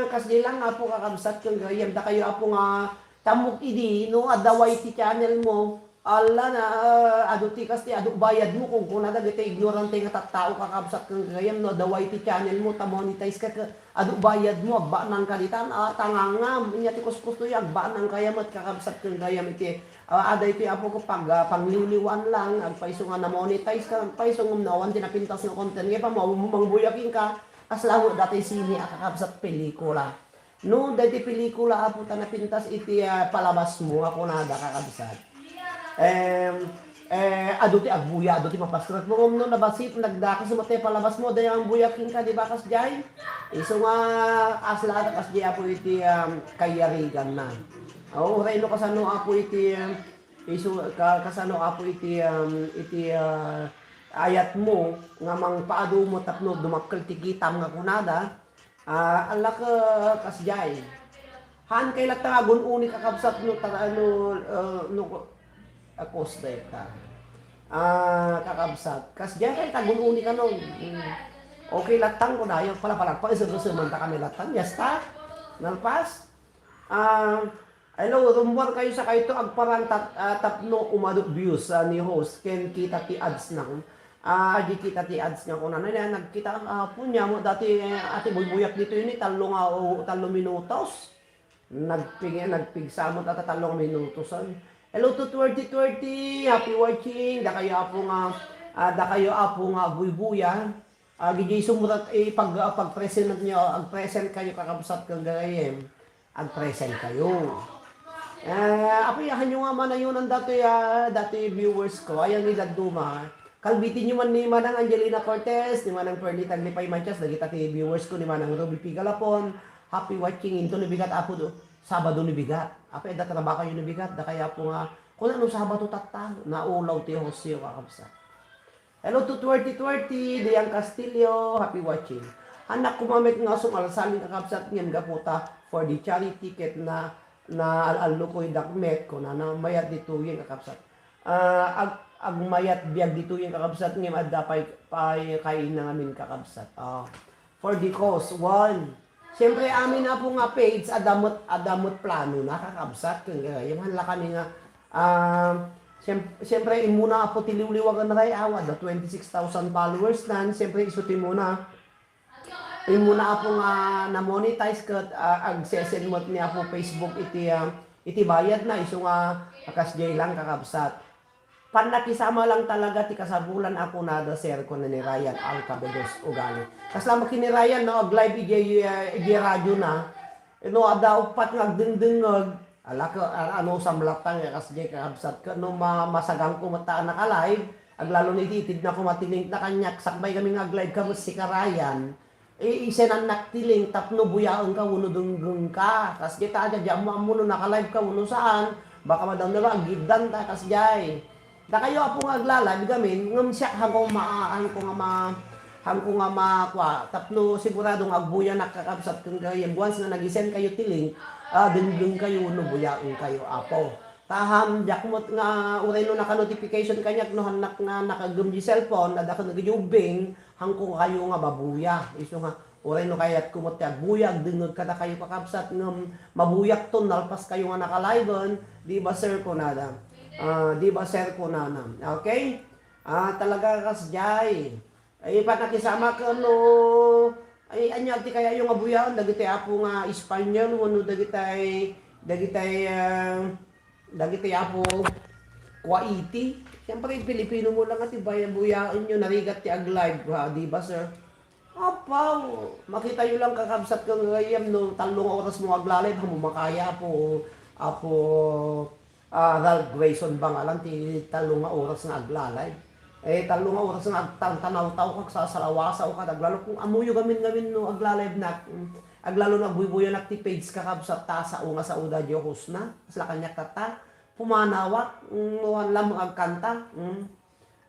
kasdi lang, Apo, kakabsat, ken gayam, dakayo, Apo, nga tammok idi, no, adda Y T channel mo, ala na, ah, adu ti kas ti adu bayad mo, kunkuna dagiti ignorante nga tattao, kakabsat, ken gayam, no, adda Y T channel mo, ta monetize ka, ka, adu bayad mo, agbanang ka ditan, ah, tangangam, inya ti kuskusto, agbanang kaya met, kakabsat, ken gayam, iti, ah, ada iti, Apo, ko pag, ah, pangliwliwan lang, agpaiso nga na-monetize ka, agpaiso ngem nawan ti napintas nga content, nga pa, mangbuyaking ka, Kasla met dati sine a kakabsat, pelikula. No, dati pelikula, Apo, ta napintas iti, ah, palabas mo, nga kunada, kakabsat. Em, eh, adu ti agbuya, adu ti mapasret mo. Ngem no, nabasit, nagdakas mo ti palabas mo, dayang buya kenka, di ba, kasdiay? Isu nga, kasla, kasdiay, Apo, iti, um, kayarigan na. Oo, uray no kasano, Apo, iti, um, isu, ka-, kasano, Apo, iti, um, iti, ah, ayat mo, nga mangpaadu mo tapno dumakkel ti kitam nga kunada, Ah, ala ka, kasdiay. Haan kay latta nga agun-uni, kakabsat, no, ta-, no, eh, no, akos dayta. Ah, kakabsat. Kasdiay kay ta agun-uni kanon. Mm. Okay lattang ko dayo. Palapalagpak, isu-isuman ta kami lattang. Yasta? Nalpas? Ah, hello, rummuar kayo sa kayto, agparang tat-, ah, tapno umadu views, ah, ni host, ken kita ti ads na. Ah, adi kita ti ads nga kunana, na, nagkita, ah, punya mo, dati, eh, ati buybuyak dito yun, eh, tallo nga, o, tallo minutos. Nagping-, nagpigsa mo, tata tallo nga minutos, ay. Hello to twenty twenty, happy watching, dakayo apo nga, ah, dakayo apo nga buybuya. Ah, gidi sumurat, eh, pag, ah, pag-present niyo, ag-present kayo, kakabsat, kang gagayem. Ag-present kayo. Ah, apo, yahan nyo nga manayunan dati, ah, dati viewers ko. Ayan ni Dagduma. Kalbitin nyo man ni Manang Angelina Cortez, ni Manang Perlita Aglipay Manchas, dagita ti viewers ko ni Manang Ruby P. Galapon. Happy watching into ni bigat, apo, do. Sabado ni bigat. Apo, eh, da trabaho kayo ni bigat. Da kaya po nga, kung ano Sabado tatta, naulaw ti Jose, kakabsat. Hello to twenty twenty, Dian Castillo, happy watching. Anak ko mamet nga sumalsalin, kakabsat, ngem gaputa for the charity ket na, na al-allo ko idak met, kunana, mayat ditoyen, kakabsat. Ah, ag-, agmayat biag ditoyen, kakabsat, ngem adda pay, pay kaina ngamin, kakabsat. Ah, for the cause, one, Siyempre, amin, apo, nga page, adda met, adda met plano na, kakabsat, ken gayam, haan la kami nga, ah, siyem-, siyempre, immuna, apo, ti liwliwagan na tayo, awa, adda twenty-six thousand followers nan, siyempre, isu ti muna, immuna, apo, nga na-monetize ket, ah, agsesend met ni apo Facebook iti, ah, iti bayad na, isu nga, a, kasdiay lang, kakabsat. Pannakisama lang talaga ti kasapulan a kunada, sir, kuna ni Ryan Alcabedos Ugali. Kasla makin ni Ryan, no, ag-live idiay, eh, idiay radyo na. No, adda uppat nga agdengdengngeg. Ala ka, a-, ano, samlatang, eh, kasdiay kakabsat ka, no, ma-, masagangko met ta naka-live. Aglalo ni ititid na ko matiling na kaniak, sakbay kami nga ag-live ka, met sika, Ryan. I-, isenannak ti link tapno buyaenka wenno denggengka. Kas dayta, adda di ammo-ammo no naka-live ka wenno saan. Baka madamdama, aggiddanta, kasdiay. Dakayo, apo, nga agla-live gamin, ngem siak, hanko ma-, hanko nga ma-, hanko nga ma-, kua, tapno sigurado nga agbuyanak, kakabsat, ken gayam, once nga nag-isend kayo ti link, ah, denggengkayo wenno buyaenkayo, apo. Taham, diak met nga uray no naka-notification kaniak no hannak nga nakagem di cellphone, adda ken dagiti ubbing, hanko kayo nga mabuya. Isu nga, uray no kayatko met ti agbuya, agdengngeg kadakayo, kakabsat, ngem mabuyakton, nalpas kayo nga naka-live-en, di ba, sir, kunana? Ah, di ba, sir, kunana? Okay? Ah, talaga, kasdiay. Ay, pannakisama ken no, ay, ania ti kayayo nga buyaen, dagiti apo nga Espanyol, wenno dagitay, dagitay, ah, dagiti apo Kuwaiti. Siyempre, Pilipino mo lang nga ti bay-, buyaenyo, narigat ti ag-live, ha, di ba, sir? Apaw, makitayo lang, kakabsat, ken gayam no tallo nga oras mo agla-live, amo makaya, apo, apo, Ah, Ralph Grayson Bangalan ti tallo nga oras nga agla-live. Eh, tallo nga oras nga agtantanawtaw ka, agsasalawasawka, aglalo kung ammoyo gamin-gamin no agla-live nak, mm, aglalo no agbuybuyanak ti page, kakabsat, ta sao nga sao da Dios na. Kasla kaniak tatta, pumanawak, mm, no haan lang agkanta, mm.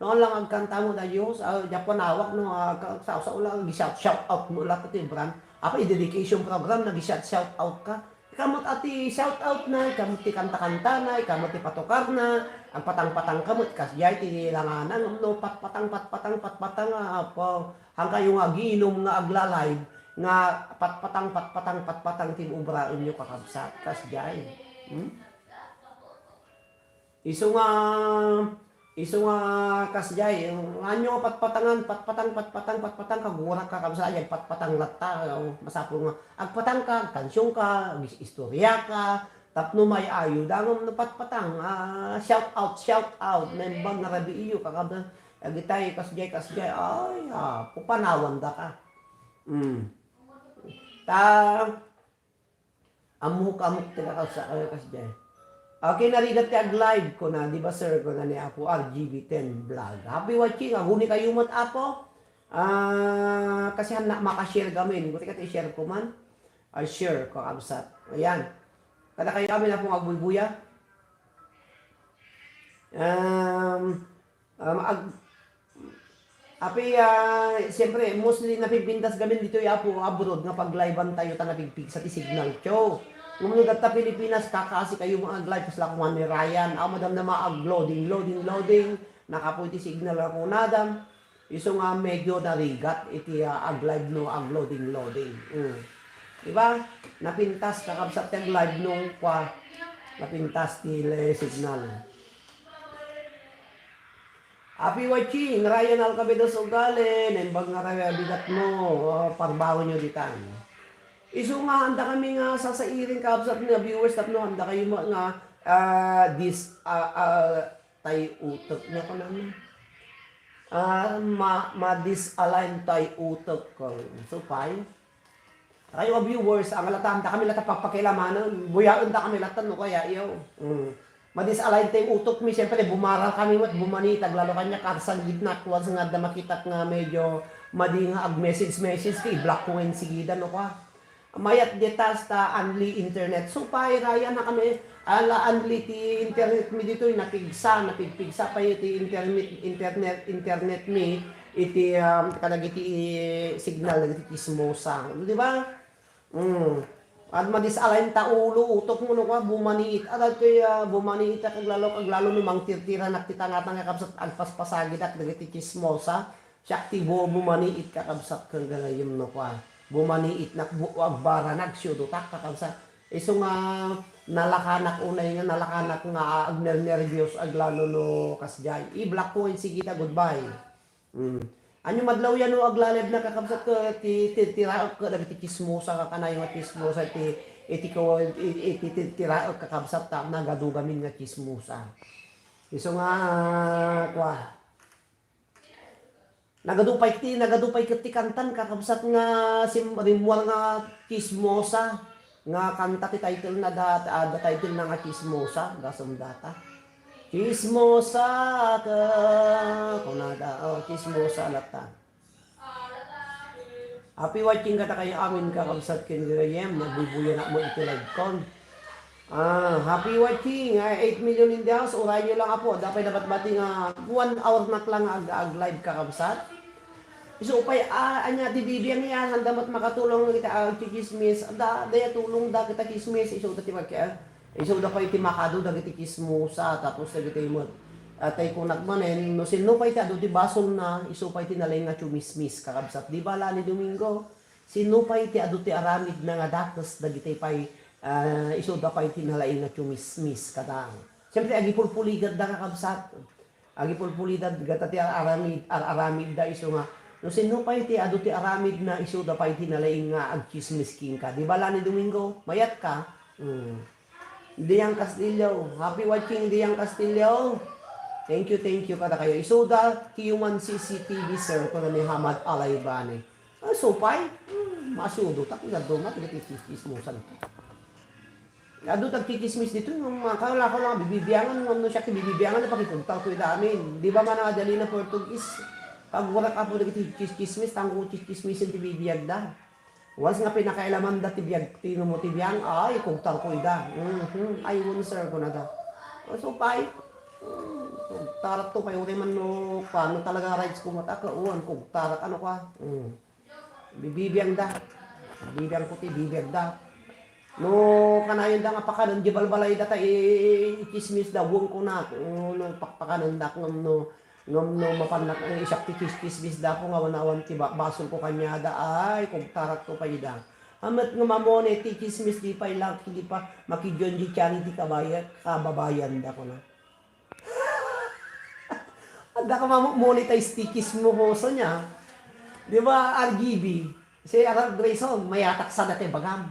No haan lang agkanta mo da Dios, ah, diak panawak no, ah, ka-, sao-sao lang, ag-shout, shout out mo lang ti brand. Apa, i-dedication program, nag-shout, shout out ka. Ikaw met a ti shout out na, ikaw met ti kanta-kanta na, ikaw met ti patukar na, agpatang-patang ka met, kasdiay ti langana, ngem no patpatang, patpatang, patpatang, ah, apo, hangkayo nga aginom nga agla-live, nga patpatang, patpatang, patpatang ti obraenyo, kakabsat, kasdiay. Hmm? Isu nga, isu nga kasdiay, ania nga patpatangan, patpatang, patpatang, patpatang, kagurak ka, kabsat, ay, patpatang latta, o, masapul nga, agpatang ka, agkansiong ka, ag-istorya ka, tapno may-ayo, dangam no patpatang, ah, shout out, shout out, naimbag nga rabii yo, kakabsat, agitay, kasdiay, kasdiay, ay, ah, pupanawan da ka. Mm. Ta, Ammok, ammok ti kakabsat, ay, kasdiay. Okay, narigat ti ag-live ko na, di ba, sir, ko na ni Apo R G B ten Vlog. Happy watching, aguni kayo met, Apo. Ah, kasi hannak makashare gamin. Guti ka ti share ko man. Ah, share ko, kabsat. Ayan. Kada kayo kami na pong agbuybuya. Um, Um, ag-, api, ah, siyempre, mostly napipintas gamin ditoy, Apo, abroad nga pag-live-an tayo ta napigpigsa ti signal, tiyo. Ngem no data Pilipinas, kakasi kayo mga ag-live, kasla kuman ni Ryan. Ah, madam na maag-loading, loading, loading. Nakapoy ti signal ako nadam. Isu nga medyo narigat iti, ah, ag-live no ag-loading, loading. Mm. Diba? Napintas, kakabsat ti ag-live no kwa. Napintas ti le-, signal. Happy watching, Ryan Alcabedos Ugali, naimbag nga rayo bigat mo, o, parbaho nyo ditan. Isu nga, handa kami nga sasairing kabsat nga viewers tapno handa kayo ma-, nga, ah, dis-, ah, ah, tay utek niya ko naman. Ah, ma-, ma-disalign tay utek ko. So, fine. Kayo a viewers, ang latan, da kami lata pagpakialamanan, buyaen da kami latan, no kaya, iyo. Mm. Madis-align ti utok mi, siyempre, bumaral kami, mat, bumani, taglalo kanya, karsan gidna, once nga da makitak nga medyo madi nga ag-message-message, ti i-block ko ngayon sigida, no, kwa. Mayat di tas ta, unli internet. So, pairayan na kami, ala, unli ti internet mi ditoy, napigsa, napigpigsa pa ti internet, internet, internet mi, iti, um, kadagiti signal, dagiti chismosa. Di ba? Mm. At madis-align ta ulo, utok mo no kwa, bumaniit. At datoy, ah, bumaniit a kaglalo, kaglalo no mangtirtiranak ti tangatang nga kabsat, agpaspasagidak dagiti chismosa. Siak ti bu-, bumaniit kakabsat ken gagayem no kwa. Bumaniit nak bu-, agbara nagsiudotak kakabsat. Isu nga nalakanak unay nga nalakanak nga agnernerbios aglalo no kasdiay. I-block ko sigida, goodbye. Mm. Ania madlaw yan no aglaleb na kakabsat ko ti, ti, tiraek ko dagiti chismosa, kakanayo nga chismosa ti, iti ko, i-, iti, ti, tiraek kakabsat ta nagadu gamin nga chismosa. Isu nga, kwa. Nagadu pay ti, nagadu pay ket ti kantan kakabsat nga sim-, rimmuar nga chismosa. Nga kanta ti title na da, ah, da title na nga Chismosa, gasem data. Chismosa ka, kunada, oh, chismosa latta. Happy watching kata kayo amin kakabsat ken gayem, nagbubuyanak mo iti live kon. Ah, happy watching, ah, eight million in the house, urayo lang apo, da pay dapat bati nga one hour nak lang ag, ag live kakabsat. Isu pay, ah, ania ti bibiang yan, handa met makatulong kita, ah, ti chismis. Da, daya tulong da kita chismis, isu da ti pagka, ah, isu da pay ti makadu dagiti chismosa, tapos dagiti met, ah, tay kunak manen, no sinno pay ti adu ti basol na, isu pay ti nalaing nga chumismis, kakabsat. Di ba, Lani Domingo? Sinno pay ti adu ti aramid na nga dakes dagiti pay, ah, isu da pay ti nalaing nga chumismis, kada. Siyempre, agipulpuligad da, kakabsat. Agipulpulidan gata ti ar-aramid, ar-aramid da isu nga, no sinno pay ti adu ti aramid na isu da pay ti nalaing nga agchismis kenka. Di ba, Lani Domingo? Mayat ka? Hmm. Diang Castillo. Happy watching, Diang Castillo. Thank you, thank you kada kayo. Isuda, ti human C C T V, sir, kuna ni Hamad Alaybani. Ah, supay? Hmm, masudo, tak nga dumat, dagiti chismosan. Adu tagchichismis dito, yung mga kaula ko lang, bibibiangan, no, no siya, bibibiangan, na pakikugtal ko ida amin. Di ba, mana Adelina Portuguese? Pag wala ka po nagchichismis, tangko chichismis yung tibibiyag da. Once nga pinakailaman da, tibiyag, tino mo tibiyang, ay, kugtal ko ida. Mhm. Ay, won, sir, ko na da. O, so, pay, mm, kugtarak to, kayo rin man, no, paano talaga rights ko mataka, uwan, kugtarak, ano ka? Mm. Bibibiang da. Bibiang ko ti bibiang da. No kanayonda nga pakanen, di balbalayda ta i-, i-, ichismisda, wen kunak, no, no pakpakanendak ngem no, ngem no mapannak, eh, siak ti chis-, chismisda, apo nga awan-awan ti ba-, basolko kaniada, ay, kugtarakto pay ida. Amet nga mamone ti chismis, di pay lang, di pa makidion di tiyan ti kabaya-, kababayanda, kuna. Adda ka ma-, monetize ti chismosa niya. Di ba, R G B? Si Arnold Grayson, mayatak sa dati bagam.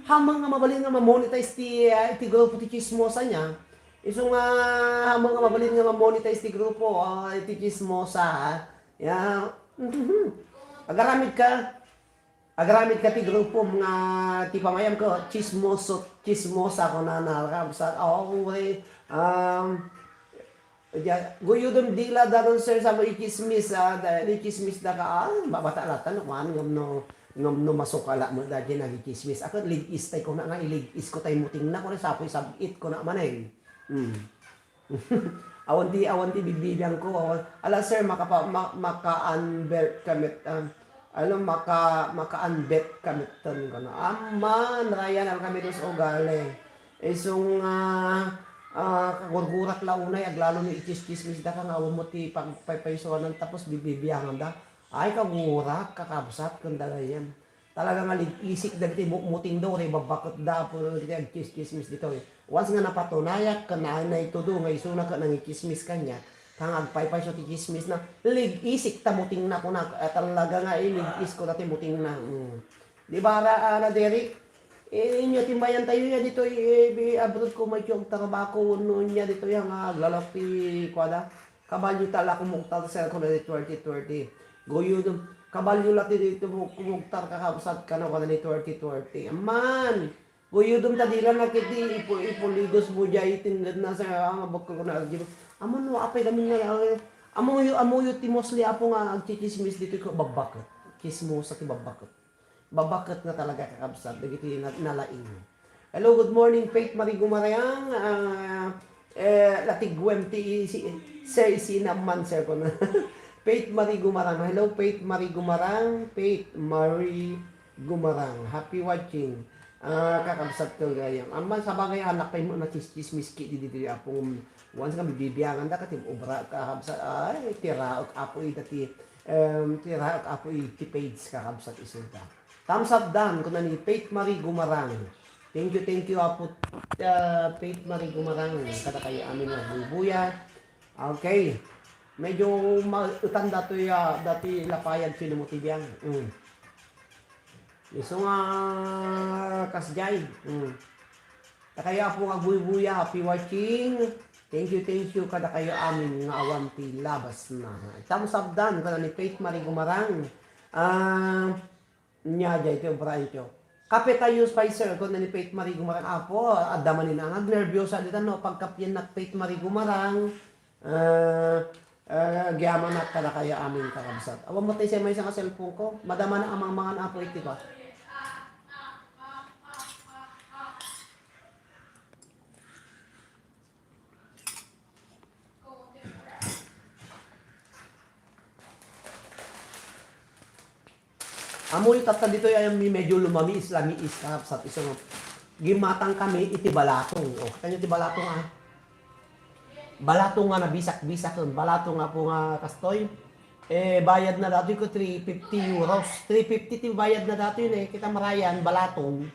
Hamang nga mabalin nga ma-monetize ti, ah, ti grupo ti chismosa niya. Isu nga, hamang nga mabalin nga ma-monetize ti grupo, ah, ti chismosa, ha? Ya, mhm. Agaramid ka. Agaramid ka ti grupom nga ti pamayam ko, chismoso, chismosa ko na narabsat. Oo, uri, um, dia, guyodem dila daron, sir, sa mo ichismis, ah, da-, ichismis da ka, ah, babata latan, kuan, ngem no, ngem no masukala mo da di nagichismis. Ako, lig-is tay ko na nga, ilig-is ko tay muting na, ko na, sapoy sab-it ko na manen. Hmm. Awan ti, awan ti bibbibiang ko, awan. Ala, sir, makapa-, ma-, maka-unbelt ka met, ah, ala, maka-, maka-unbelt ka met ten, kono. Amman, Ryan, alkamidos ugali. Isu nga, ah, kagurgurak la unay, aglalo ni ichis-chismis da ka nga awan mo ti pagpaypaysuanan tapos bibbibiangan da. Ay, kagurak, kakabsat, ken dagayan. Talaga nga lig-isik dagiti mutmuting da, uray babbaket da, apo dagiti agchismis ditoy. Once nga napatunayak ken naay naitudo nga isuna ket nangichismis kaniak, ta nga agpaypayso ti chismis na, lig-isik ta muting na kunak, eh, talaga nga ilig-is ko dati muting na. Mm. Di ba, ara, ara, Derek? Eh, inyo timbayan tayo ya ditoy, eh, bi-, abroad ko may tiyog tarabako, no, niya ditoy nga aglalak ti kuada. Kabalio ta la kumugtar, sir, kuna ni twenty twenty. Guyodem, kabalio la ti, ti mu-, kumugtar, kakabsat, kana kuna ni twenty twenty. Amman, guyodem ta dila na kiti ipu-, ipulidos mo diay itinded na, sir, ah, nga bakkel kuna, argi mo. Ammo no, apay kami nga, ah, amuyo, amuyo ti mostly apo nga agchichismis ditoy ko, babbaket. Chismosa ti babbaket. Babbaket nga talaga, kakabsat, dagiti na-, nalaing. Hello, good morning, Faith Marie Gumarang. Ah, eh, latigwem ti isi-, sir, isina man, sir, kono. Faith Marie Gumarang. Hello, Faith Marie Gumarang. Faith Marie Gumarang. Happy watching. Ah, kakabsat ko gayam. Amman, sabagay, anak pay mo, nachis-, chismis ki di, di, di, apong, once nga bibiangan da, kati obra, kakabsat, ay, tiraok, apo, ida ti, em, tiraok, apo, iti page, kakabsat, isunta. Thumbs up dan, kuna ni Faith Marie Gumarang. Thank you, thank you, Apo, ah, Faith Marie Gumarang. Kada kayo amin nga bubuya. Okay. Medyo mautan datoy, ah, dati lapayag sino mo ti biang. Mm. Isu nga kasjay. Mm. Kada kayo, Apo, nga bubuya. Happy watching. Thank you, thank you. Kada kayo amin nga awan ti labas na. Thumbs up dan, kuna ni Faith Marie Gumarang. Ah, Nya, jay ti obraenyo. Kape tayo, Spicer, kuna ni Faith Marie Gumarang. Apo, adda man ina nga agnerbiosa dita, no? Pagkapiennak, Faith Marie Gumarang, ah, ah, agyamanak kadakayo amin, kakabsat. Awan mo tayo siya may isang cellphone ko. Madama na amang mangan, Apo, iti ba? Amoy tatta ditoy ay mi-, medyo lumamiis-lamiis, kakabsat, isu nga gimmatang kami iti balatong. O, kitayo ti balatong, ah. Balatong nga nabisak-bisak, balatong nga po nga kastoy. Eh, bayad na datoy ko three fifty euros. Three fifty ti bayad na datoy, eh. Kita marayan, balatong.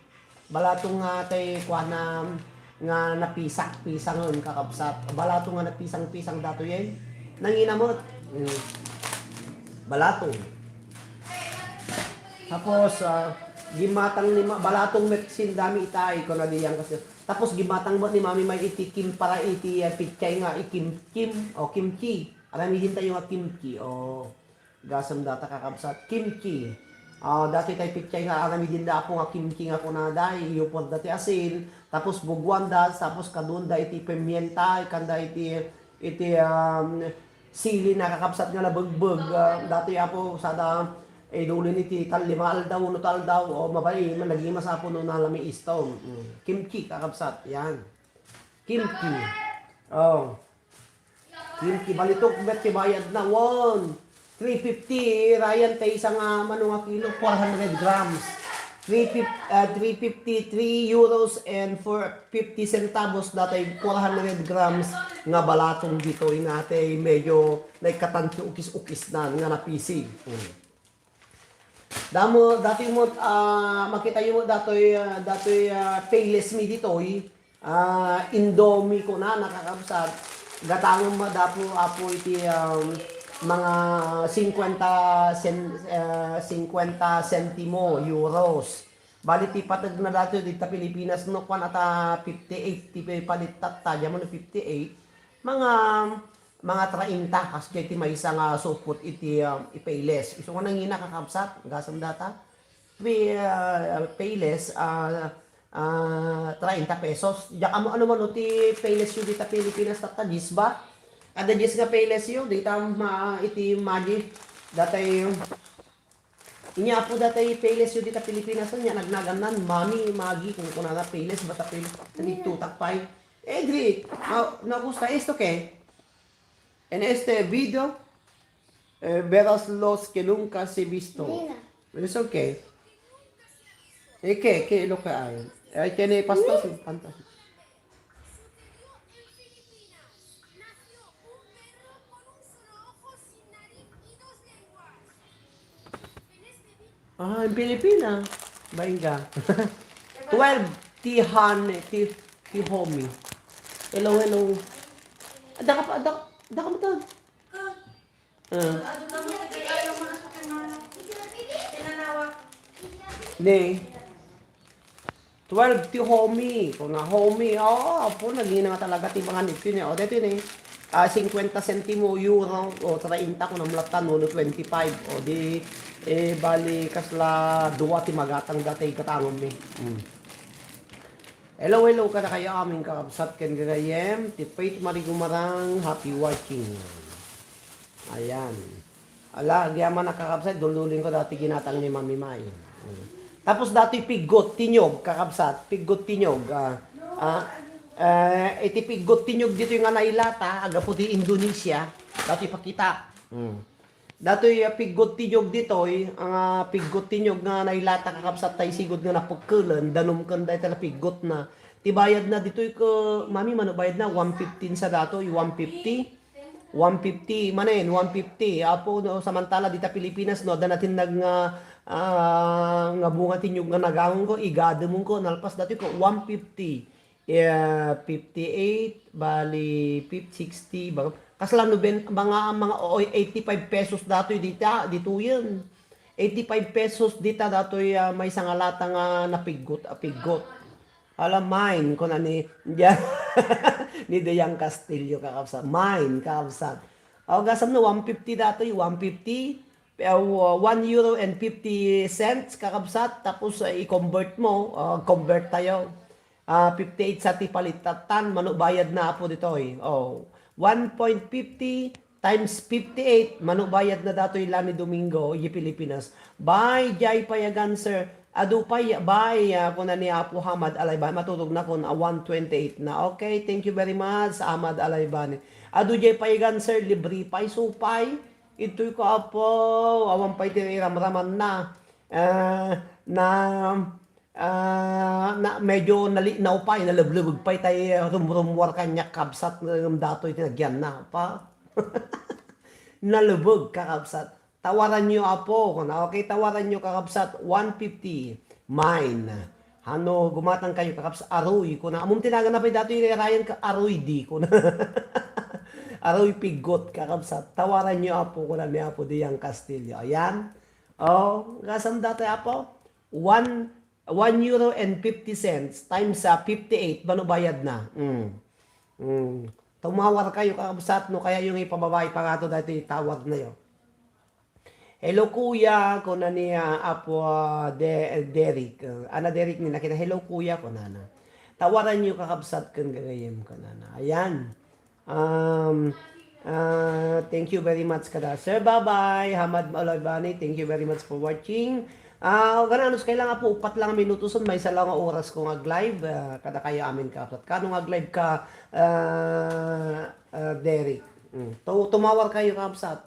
Balatong nga tay kuana nga napisak-pisangen, kakabsat. Balatong nga napisang-pisang datoyen. Nangina met. Mm. Balatong. Tapos, ah, gimmatang ni ma-, balatong met sindami itay, kuna diyan kasi. Tapos gimmatang met ni Mami May iti kim para iti, ah, pitsay nga ikimkim o kimchi. Aramidin tayo nga kimchi, o. Gasem data, kakabsat, kimchi. Ah, dati tay pitsay nga aramidin da, Apo, nga kimchi nga kunada, iyupor da ti asin, tapos buguan da, tapos kaduan da iti pimienta, ikkan da iti, iti, um, sili na, kakabsat, nga nabegbeg. Ah, dati, Apo, sada, eh, dulin iti tal-, lima aldaw, uno ta aldaw, o, mabain, man, naging masapo no nalami istom. Mm. Kimchi, kakabsat, yan. Kimchi. Oh. Kimchi, balitok met ti bayad na, wen. Three fifty, rayan, tay isa nga mano nga kilo, four hundred grams. three fifty, ah, three fifty, three euros and for fifty centavos, datoy four hundred grams nga balatong ditoy, natay medyo naikkatanti ukis-ukis na nga napisig. Mm. Damo, datoy met, ah, makitayo met datoy, ah, datoy, ah, Payless mi ditoy. Ah, Indomie ko na, nakakabsat. Gatangem met, Apo, Apo, iti, um, mga singkwenta sen-, ah, singkwenta sentimo, euros. Bali, ti pateg na datoy dita Pilipinas, no, kuan, ata fifty-eight ti palit tatta, diamond fifty-eight. Mga mga trainta, kas diay ti maysa nga supot iti, ah, i-Payless. Isu nga nangina, kakabsat, gasem data. Pi-, ah, Payless, ah, ah, trainta pesos. Diak ammo no mano ti Payless yo dita Pilipinas, tatta, dies ba? Adda dies nga Payless yo, dita ma-, iti Maggi. Datay, inya, Apo, datay Payless yo dita Pilipinas, nya nagnagannan, Mami, Maggi, kunkunana, Payless, basta Payless. Nagtutak pay. Edri, no, no gusta, esto ke? En este video, eh, verás los que nunca se visto. Nina. It's okay. Eh, ¿qué? ¿Qué es lo que hay? Ay, tiene pastas, pantas. Ah, en Pilipina. Bainga. Twelve, Tihan, Ti-, Tihomi. Hello, hello. Ada ka pa, ada, ada ka matag. Ah. Ne. Twelve ti Homi. Kuna Homi. Oo, Apo, nagina nga talaga ti mga nipin, eh. O, dito, eh. Ah, singkwenta sentimo, euro, o, treinta, kuna, mulatan, no, twenty-five. O, di, eh, bali, kasla dua ti magatang dati, katangon mi. Mm. Hello, hello, kadakayo amin kakabsat ken gagayyem. Ti Faith Marie Gumarang, happy watching. Ayan. Ala, agyaman a kakabsat, dulduling ko dati ginatang ni Mami May. Mm. Tapos dati piggot, tinyog, kakabsat, piggot, tinyog. Ah, ah, eh, iti piggot, tinyog ditoy nga nailata, agapu ti Indonesia, dati pakita. Mm. Datoy, ah, piggot, tinyog ditoy, ang, ah, piggot, tinyog nga nailata, kakabsat, tay sigud nga napukkelen, danum ken dayta piggot na. Ti bayad na ditoy ko, Mami, mano bayad na? One fifteen sa datoy, one fifty? One fifty, manen, one fifty. Apo, no, samantala dita Pilipinas, no, adda natin nag-, nga, ah, nga bunga ti nyog nga nagangon ko, igademon ko, nalpas dati ko, one fifty. Yeah, fifty-eight, bali, fif-, sixty, bang-, kasla noben-, mga, mga, o, eighty-five pesos datoy dita, ditoyen. Eighty-five pesos dita datoy, ah, maysa nga lata nga napiggot, ah, piggot. Ala, mine, kuna ni, ni Dayang Castillo, kakabsat. Mine, kakabsat. Aw, gasam no, one fifty datoy, one fifty, eh, one euro and fifty cents, kakabsat. Tapos, eh, i-convert mo, ah, convert tayo. Ah, fifty-eight sa ti palit, tattan, mano bayad na, Apo, ditoy. Oh, one point fifty times fifty-eight, mano bayad na datoy la ni Domingo, idiay Pilipinas. Bay, diay payagan, sir. Adu pay, bay, ah, kuna ni Apo Hamad Alayban, matutog na kun, ah, one twenty-eight na. Okay, thank you very much, Hamad Alayban. Adu diay payagan, sir, libre pay, supay. Itoy ko, Apo, awan pay ti iramraman na. Ah, na, ah, na, medyo nalinaw pay, naleblebeg pay tay rumrummuar kaniak, kabsat, ngem datoy ti nagyanna, pa. Nalebeg, kakabsat. Tawaran yo, Apo, kuna, okay, tawaran yo, kakabsat, one fifty, mine. Hano, gumatang kayo, kakabsat, aruy, kuna, ammom ti naganna pay datoy, irayan ka, aruy di, kuna. Aruy piggot, kakabsat. Tawaran yo, Apo, kuna ni Apo Dayang Castillo. Ayan. Oh, gasam datoy, Apo? One, one euro and fifty cents times sa fifty-eight, mano bayad na? Mm. Mm. Tumawar kayo, kakabsat, no kaya yung ipababa, ipangato dati, tawag na yo. "Hello, kuya," kuna ni, ah, Apo, ah, De-, Derek. Ah, Ana Derek ni nakita, "Hello, kuya," kunana. Tawaran niyo, kakabsat, ken gagayem, kunana. Ayan. Um, ah, thank you very much kada. Sir, bye-bye. Hamad Malaybani, thank you very much for watching. Ah, gana, anus kailangan po, upat lang minutos, maysa lang nga oras ko nga ag-live, ah, kada kayo amin, kakabsat. Kano nga ag-live ka, ah, ah, Derek? Mm. Tu-, tumawar kayo, kakabsat.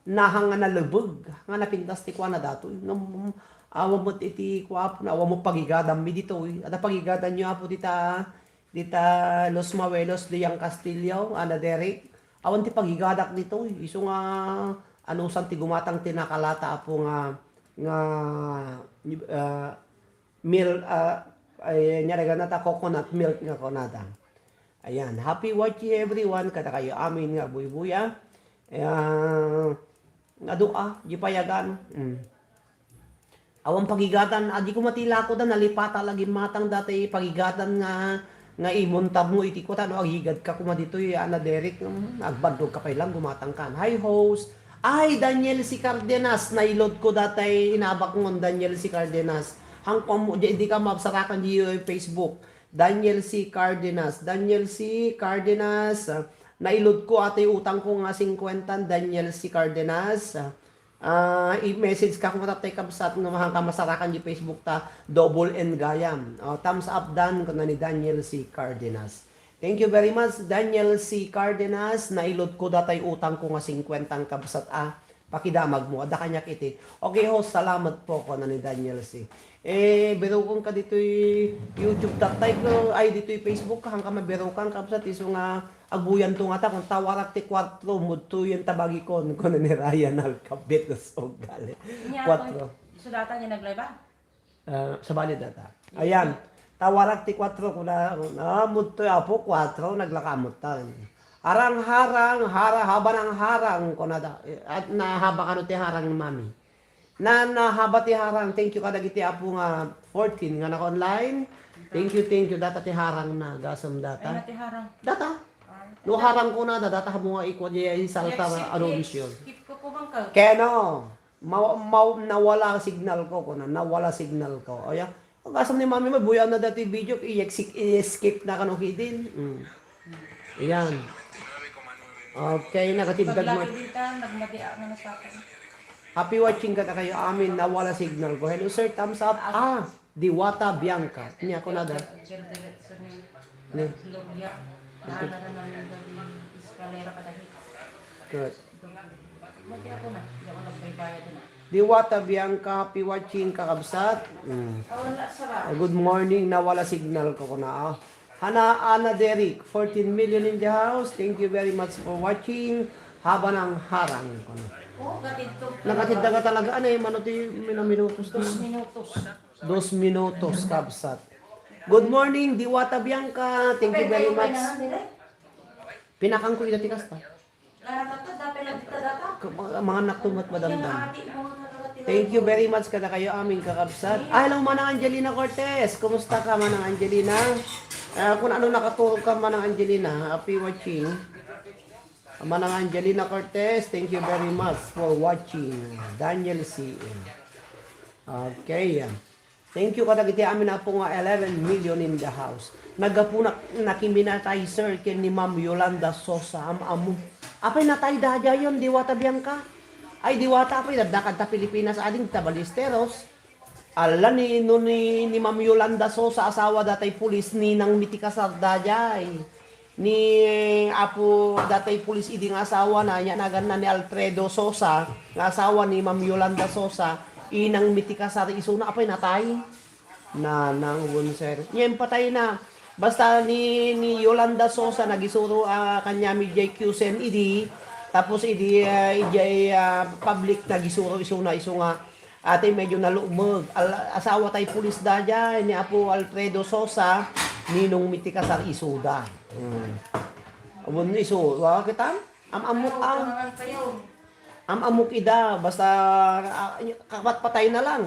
Nahang nga nalebeg, nga napintas ti kuana datoy. Ngem, Awan met iti kuapon, awan met pagigadanmi ditoy. Adda pagigadanyo, Apo, dita, dita Los Mawelos, Liang Castillo, Ana Derek. Awan ti pagigadak ditoy. Isu nga anusan ti gumatang ti nakalata, Apo, nga, nga, ah, milk, ah, ay, nyaregan na ta coconut milk nga kunada. Ayan, happy watching everyone, kada kayo amin nga buybuya. Ayan, nga dua, di payagan. Mm. Awan pagigatan, adi ko matilako da, nalipata lagi matang dati pagigatan nga, nga imuntab mo iti kota, no, agigadka kuma ditoy, Ana Derek, mm, agbandog ka pay lang, gumatang kan. Hi, host. Ay, Daniel C. Cardenas, nailod ko datay inabak ngon, Daniel C. Cardenas. Hangko mo, di, di ka mabsarakan di Facebook. Daniel C. Cardenas. Daniel C. Cardenas, ah, nailod ko atay utang ko nga singkuentan, Daniel C. Cardenas. Ah, i-message ka kung matatay kabsat nga mahang ka masarakan di Facebook ta, Double N Gayam. Oh, thumbs up dan, kuna ni Daniel C. Cardenas. Thank you very much, Daniel C. Cardenas. Nailod ko datay utang ko nga singkuentang kabsat, ah. Pakidamag mo, adda kaniak iti. Okay, host, salamat po, kuna ni Daniel C. Eh, birokon ka ditoy YouTube, tatay ko, ay, ditoy Facebook, hangka mabirokan, kabsat, isu nga, agbuyan to nga ta, kung tawarak ti kuatro, mudto yun tabagikon, kuna ni Ryan Alcabit, ugali. Inya, kuatro. Sudatan niya naglaba? Ah, sabali data. Ayan. Tawarak ti kuatro, kuna, ah, mudto, Apo, kuatro, naglaka amuttan. Harang-harang, hara, haba ng harang, kuna da, at nahaba kano ti harang ni Mami. Na, nahaba ti harang, thank you kadagiti Apo nga fourteen nga naka-online. Thank you, thank you, data ti harang na, gasam data. Ay, na ti harang. Data? Ay, no, harang ko na, data mo nga iko, di, ay, salta, anunsyo. Skip ko po bang ka? Keno? Ma-, ma-, nawala signal ko, kuna, nawala signal ko. Aya, agasam ni Mami, mabuya na dati video, i-exi-, i-skip na kano hidin. Mm. Ayan. Okay, nakatibdag mo. Paglaki dita, nagmati ang ano sa akin. Happy watching kada kayo amin, nawala signal ko. Hello, sir, thumbs up. Ah, Diwata Bianca. Niya ko na da. Ne. Good. Diwata Bianca, happy watching, kakabsat. Mm. Ah, good morning, nawala signal ko, kuna, ah. Hana Ana Derek, fourteen million in the house. Thank you very much for watching. Haba ng harang, kuna. Oh, gatid to. Nakatid na ka talaga, ano, eh, mano ti minuminutos na? Dos minutos. Dos minutos, kabsat. Good morning, Diwata Bianca. Thank you very much. Pinakang ko ida ti kasta. Ka-, mga, mga anak to, mat-, madamdam. Thank you very much kada kayo aming kakabsat. Ah, hello, Manang Angelina Cortez. Kumusta ka, Manang Angelina? Ah, kung ano nakaturog ka, Manang Angelina, happy watching. Manang Angelina Cortez, thank you very much for watching. Daniel C M. Okay. Thank you kadagiti amin, Apo, nga eleven million in the house. Naggapu nak-, nakiminatay, sir, ken ni Ma'am Yolanda Sosa, am-, ammo. Apay natay dadayon, Diwata Bianca? Ay, Diwata, apay, nadakad ta Pilipinas, ading ta Ballesteros. Ala ni, no ni, ni Ma'am Yolanda Sosa, asawa datay pulis, ninang mi ti kasar dayay. Ni Apo datay pulis idi nga asawa na, nya naganna ni Alfredo Sosa, nga asawa ni Ma'am Yolanda Sosa, inang mi ti kasar isuna, apay natay? Nanang, wen, sir. Nya impatay na. Basta ni, ni Yolanda Sosa, nagisuro, ah, kaniami jay Q C N idi, tapos idi, ah, ijay, ah, public, nagisuro isuna, isu nga, ati, medyo nalumeg. Al-, asawa tay pulis dayay, ni Apo Alfredo Sosa, ninang mi ti kasar isuda. Hmm. Awan isu, wa, kita? Am-, ammok, ah. Am-, ammok ida, basta, ah, kapatpatay na lang.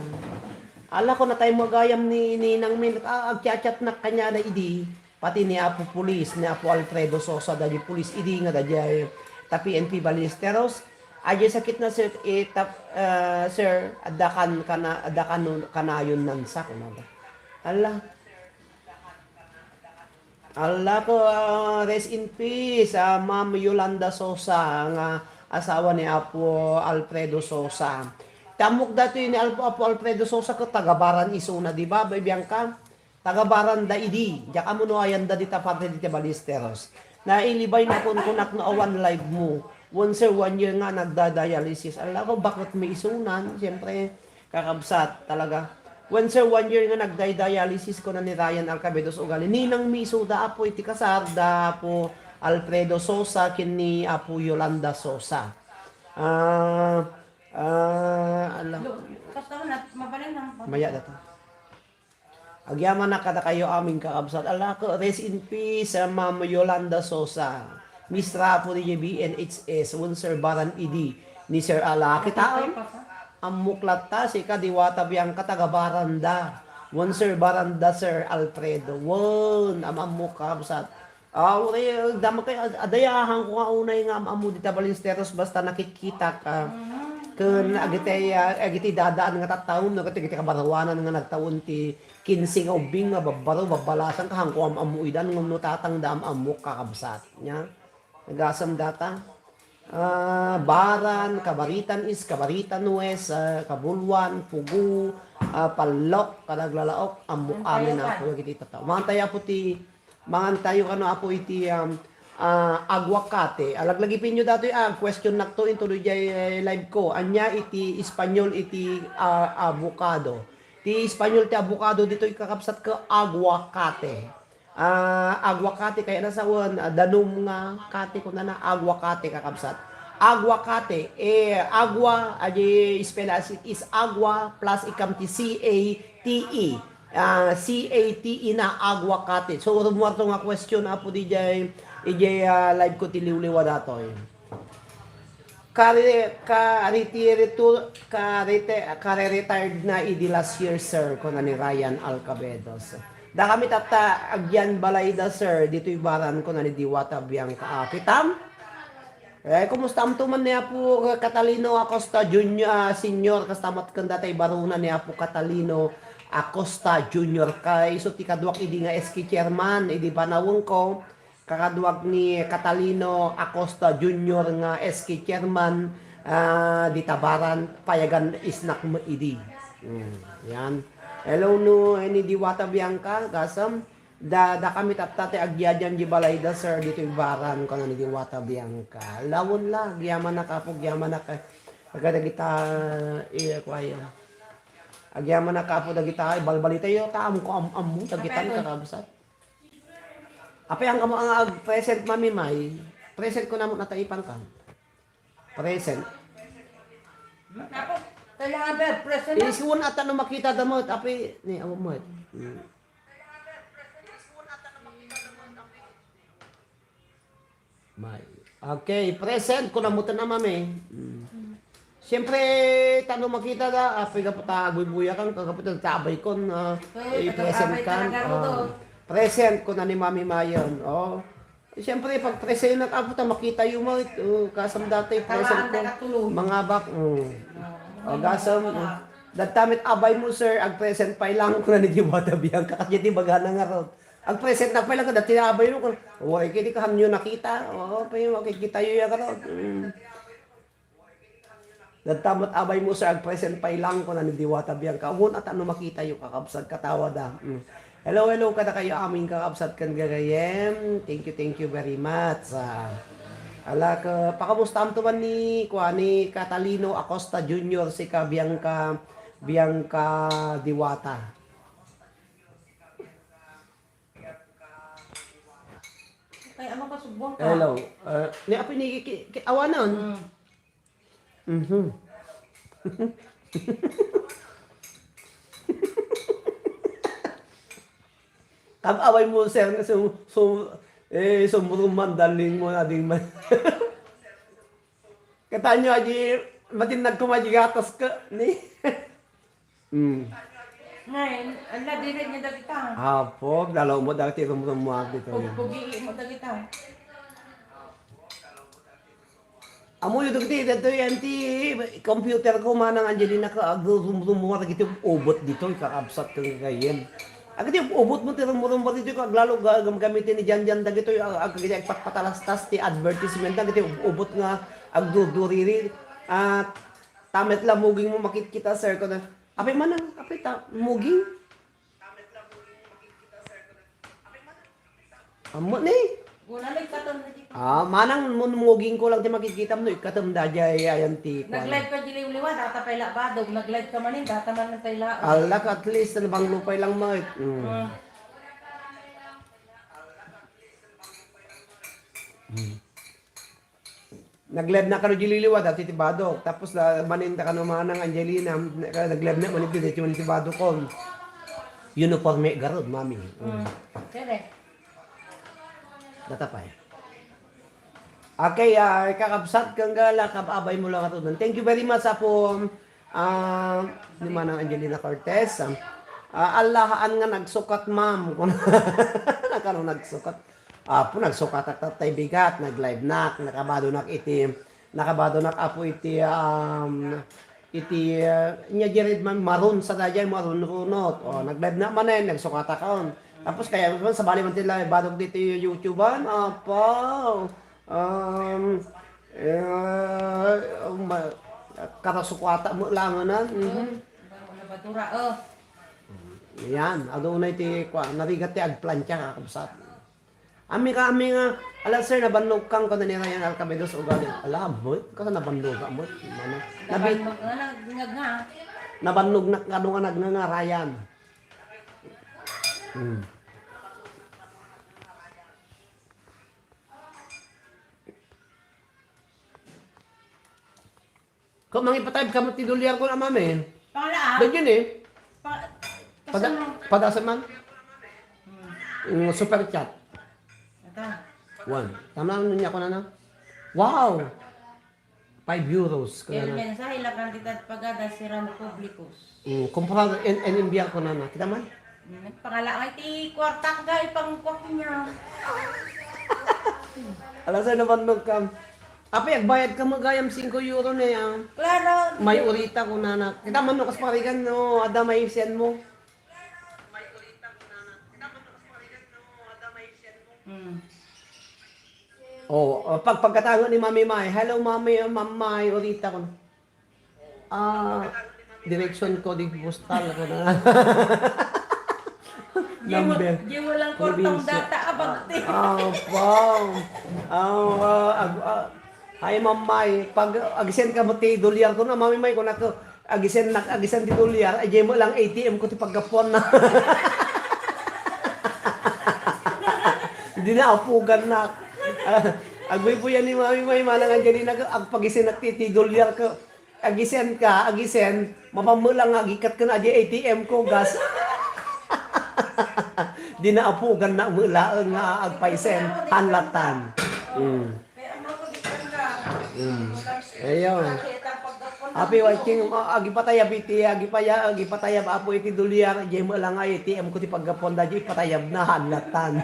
Ala ko, natay mo gayam ni, ni Nang Min, ah, agchat-chat na kanya na idi. Pati ni Apo Pulis, ni Apo Alfredo Sosa, dadi pulis idi nga dadi ay ta P N P Ballesteros. Adi sakit na, sir, eh, tap-, ah, sir, adda kan-, kana-, adda kanu-, kanayon nan sa, kunada. Ala. Ala ko, ah, rest in peace, ah, Ma'am Yolanda Sosa, nga asawa ni Apo Alfredo Sosa. Tammok datoy ni Al-, Apo Alfredo Sosa, ket taga Baran isuna, di ba, Bay Bianca? Taga Baran da idi. Diak ammo no ayan da dita parte dita Ballesteros. Nailibay na kunkunak no awan live mo. One sir, one year nga nagda-dialysis. Ala ko, bakit may isunan? Siyempre, Kakabsat, talaga. When, sir, one year nga nagdi-dialysis, kuna ni Ryan Alcabedos Ugali, ninang mi isuda, Apo, iti kasar da Apo Alfredo Sosa ken ni Apo Yolanda Sosa. Ah, ah, ala. Lo, kasta mo na, mabalin lang. Maya data. Agyamanak kadakayo amin, kakabsat. Ala, ko, rest in peace, ah, Ma'am Yolanda Sosa. Miss Rapo ni B N H S, wen Sir Baran idi ni Sir Ala. Kita, ammok latta, sika, Diwata Bianca, taga Baranda. Wen Sir Baranda, Sir Alfredo. Wen, am-, ammok, kakabsat. Ah, uray, eh, dama kay ad-, adayahan ko nga unay nga am-, ammo dita Balinsteros basta nakikita ka. Ken agitay, ah, agitay dadaan nga tattaon, no, ket agitay kabaruanan nga nagtaon ti kinse nga ubbing nga babbaro, babbalasan, kahanko am-ammo idan, ngem no tatangda am-ammok, kakabsat. Nya, nagasem data. Ah, Baran, Kabaritan East, Kabaritan West, ah, Kabuluan, Pugo, ah, Pallok, Kadaglalaok, ammo amin ako dagiti tattao. Mantayo, Apo, ti, mantayo kano, Apo, iti, um, ah, aguacate. Alaglagipenyo datoy, ah, question nakto intoy diay, eh, live ko. Ania iti Espanyol iti, ah, avocado? Ti Espanyol ti avocado ditoy, kakabsat, ko aguacate. Ah, aguacate kayatna sawen, ah, danum nga kate kunana, aguacate, kakabsat. Aguacate, eh, agua, adi spell as it is, agua plus ikam ti C A T E. Ah, C A T E na, aguacate. So, rummuarto nga question, Apo, diay, idiay, ah, live ko ti liwliwa datoy. Kare-, ka-, retire to, ka-reti-, kare-retired na idi last year, sir, kuna ni Ryan Alcabedos. Dakami tatta agyan balayda, sir, ditoy Baran, kuna ni Diwata Bianca. Ah, kitam? Eh, kumusta am to man ni Apo Catalino Acosta Junior, ah, Senior, kasta met ken datay baruna ni Apo Catalino Acosta Junior. Kay isu ti kaduak idi nga S K chairman, idi panawen ko, kakaduak ni Catalino Acosta Junior nga S K chairman, ah, dita Baran, payagan isnak met idi. Mm, yan. Hello, no, ni Diwata Bianca, gasem. Da, dakami tatta ti agyadian di balayda, sir, ditoy Baran, kuna ni Diwata Bianca. Lawen la, agyamanak, Apo, agyamanak, eh, kadagita, eh, kuayo. Agyamanak, Apo, dagita, eh, balbalitayo, ta amko am-, ammo, dagitan, kakabsat. Apay, ang amo ang ag-present, Mami May. Present ko namo na taipan ka. Present. Ako, kailangan ba present na? Isuon ata no makita da met, apay, ni, amo met. Hmm. May. Okay, present ko na mo ta na, Mami. Hmm. Siyempre, tano makita da, apay ka pa ta, agbuybuyag kan, kagapu ta, tabay kon, ah, eh, i-present kan. Present ko na ni Mami Mayon. Oh. Siyempre, pag present na, Apo, ta makita yo mo, oh, kasam dati, present ko. Mga bak, mm. Oh, gasam, oh. Datta met abay mo, sir, ag-present pay lang ko na ni Diwata Bianca. Kasi di bagana nga ron. Ag-present na pay lang ko, dati abay mo, kung, oh, kini kahan nyo nakita. Oh, pa yung makikita yo yan, ano. Mm. Datta met abay mo, sir, ag-present pay lang ko na ni Diwata Bianca. Wen, ata no makita yo, kakabsat, katawa da. Mm. Hello, hello, kadakayo amin, kakabsat, ken gagayyem. Thank you, thank you very much. Ah, ala, ka, pakamusta am to man ni, kuan, ni Catalino Acosta Junior, sika Bianca, Bianca Diwata. Ay, ano ka, subong ka? Hello. Ah, ni apay ni ki, ki, awanon. Mm. Mhm. Kab-, abay mo, sir, nga sum-, sum-, eh, sumrumman, darling mo, ading man. Kataenyo, adi, matinnag ko, adi gatas ka, ni? Mm. Ngayon, ala, diri niya dagita. Apo, lalo mo dagiti rumrumuar dito. Pug-, pugi mo dagita. Amo yung dagiti, dito yan ti computer ko, Manang Angelina, ka, agrum-, rumrumuar dagiti ubot dito, kakabsat kang kayem. Agiti ubot mo ti rumrumuar dito, kaglalo ga-, gam-, gamitin ni Jan Jan dagito, ag-, agiti agpatpatalastas ti advertisement, dagiti ubot nga agdurduriri, at Tamet la muging mo makitkita, sir, ko na. Apay man, apay ta, muging? Amo ni. Una, nagkatam na di ko. Ah, manang mun-, muging ko lang ti makikita mo, no, ikkatam da jay ayan ti kuan. Nag-live ka di liwliwa, data pay la badog. Nag-live ka manin, data man pay la. Alak, at least, nabanglo pay lang, mait. Mm. Ah. Mm. Nag-live na kano di liwliwa, dati ti badog. Tapos, la, manin da kano manang Angelina, nag-live na, manin ti, ti, ti badog kon. Uniforme garud, mami. Mm. Mm. Siyempre. Data pay. Okay, ah, kakabsat, kang gala, kab-, abay mo lang atudan. Thank you very much, Apo, ah, ni Manang Angelina Cortez. Ah, ah, allahaan nga nagsukat, ma'am. Kano nagsukat? Apo, nagsukat ak tay bigat, nag-live nak, nakabadonak iti, nakabadonak, Apo, iti, um, iti, uh, nya diay man, maroon sa daydiay, maroon-runot. O, nag-live na manen, nagsukatakon. Tapos kaya man, sabali man ti live, badog ditoy YouTube-an, apo. Um, eh, ma-, karasukata mo langanan. Mhm. Ang mga batura, oh. Yan, adunay ti, kwa, narigat ti agplancha, kakabsat. Ami ka, ami nga, ala, sir, nabannog kang, kuna ni Ryan Alcabedos, ugali. Ala, amot, kasa nabannog, amot. Ano? Nabi-, nabannog nga, nag-, nga, nga. Nabannog na, ano nga, nag-, nga, nga, Ryan. Hmm. Kung mangipatayab ka mo ti dolyar ko na, mami. Pangala, ah. Dagyan eh. Pa-, Pada-, kasan mo? Padasan man. Hmm. Mm, super chat. Ata. One. Tama na niya ko na na. Wow! Five euros. Kaya Dahil na. Mensahe la kantidad pagada siran publikus. Mm, kumpara en, en enviar ko na na. Kita man? Mm, nagpangala, ay, ti kwarta ka, ipangkuak niya. Alasay na bandog kam. Apay, agbayad ka mo gayam singko euro na yan. Klaro. May urita ko na na. Kita man no, kas parigan, no, ada may send mo. Mm. Oh, oh, pag pagkatango ni Mami May, "Hello, Mami, Ma'am May, urita ko." Ah, direksyon ko, di postal ko na. Di mo, Number. Di mo lang kwartang Probinsya. Data, abagti. Ah, ah, wow. Ah, ah, ag-, ah, ay, Ma'am May, pag ag-send ka mo ti dolyar ko na, Mami May, ko na ko, ag-send na, ag-send ti dolyar, ay, di mo lang A T M ko ti paggapuan na. Di na apugan na. Ah, agbuybuyan ni Mami May, manang Angelina, agpag-send na ti, ti dolyar ko. Ag-send ka, ag-send, mapamela nga agikat ken adiay A T M ko, gas. Di na apugan na melaen nga agpaysen, hanlatan. Mm. Mm. Ayo. Happy watching, oh, agipatayab iti, agipaya-, agipatayab, Apo, iti dolyar, diay mela nga A T M ko ti paggapuan, daydiay ipatayab na, hanlatan.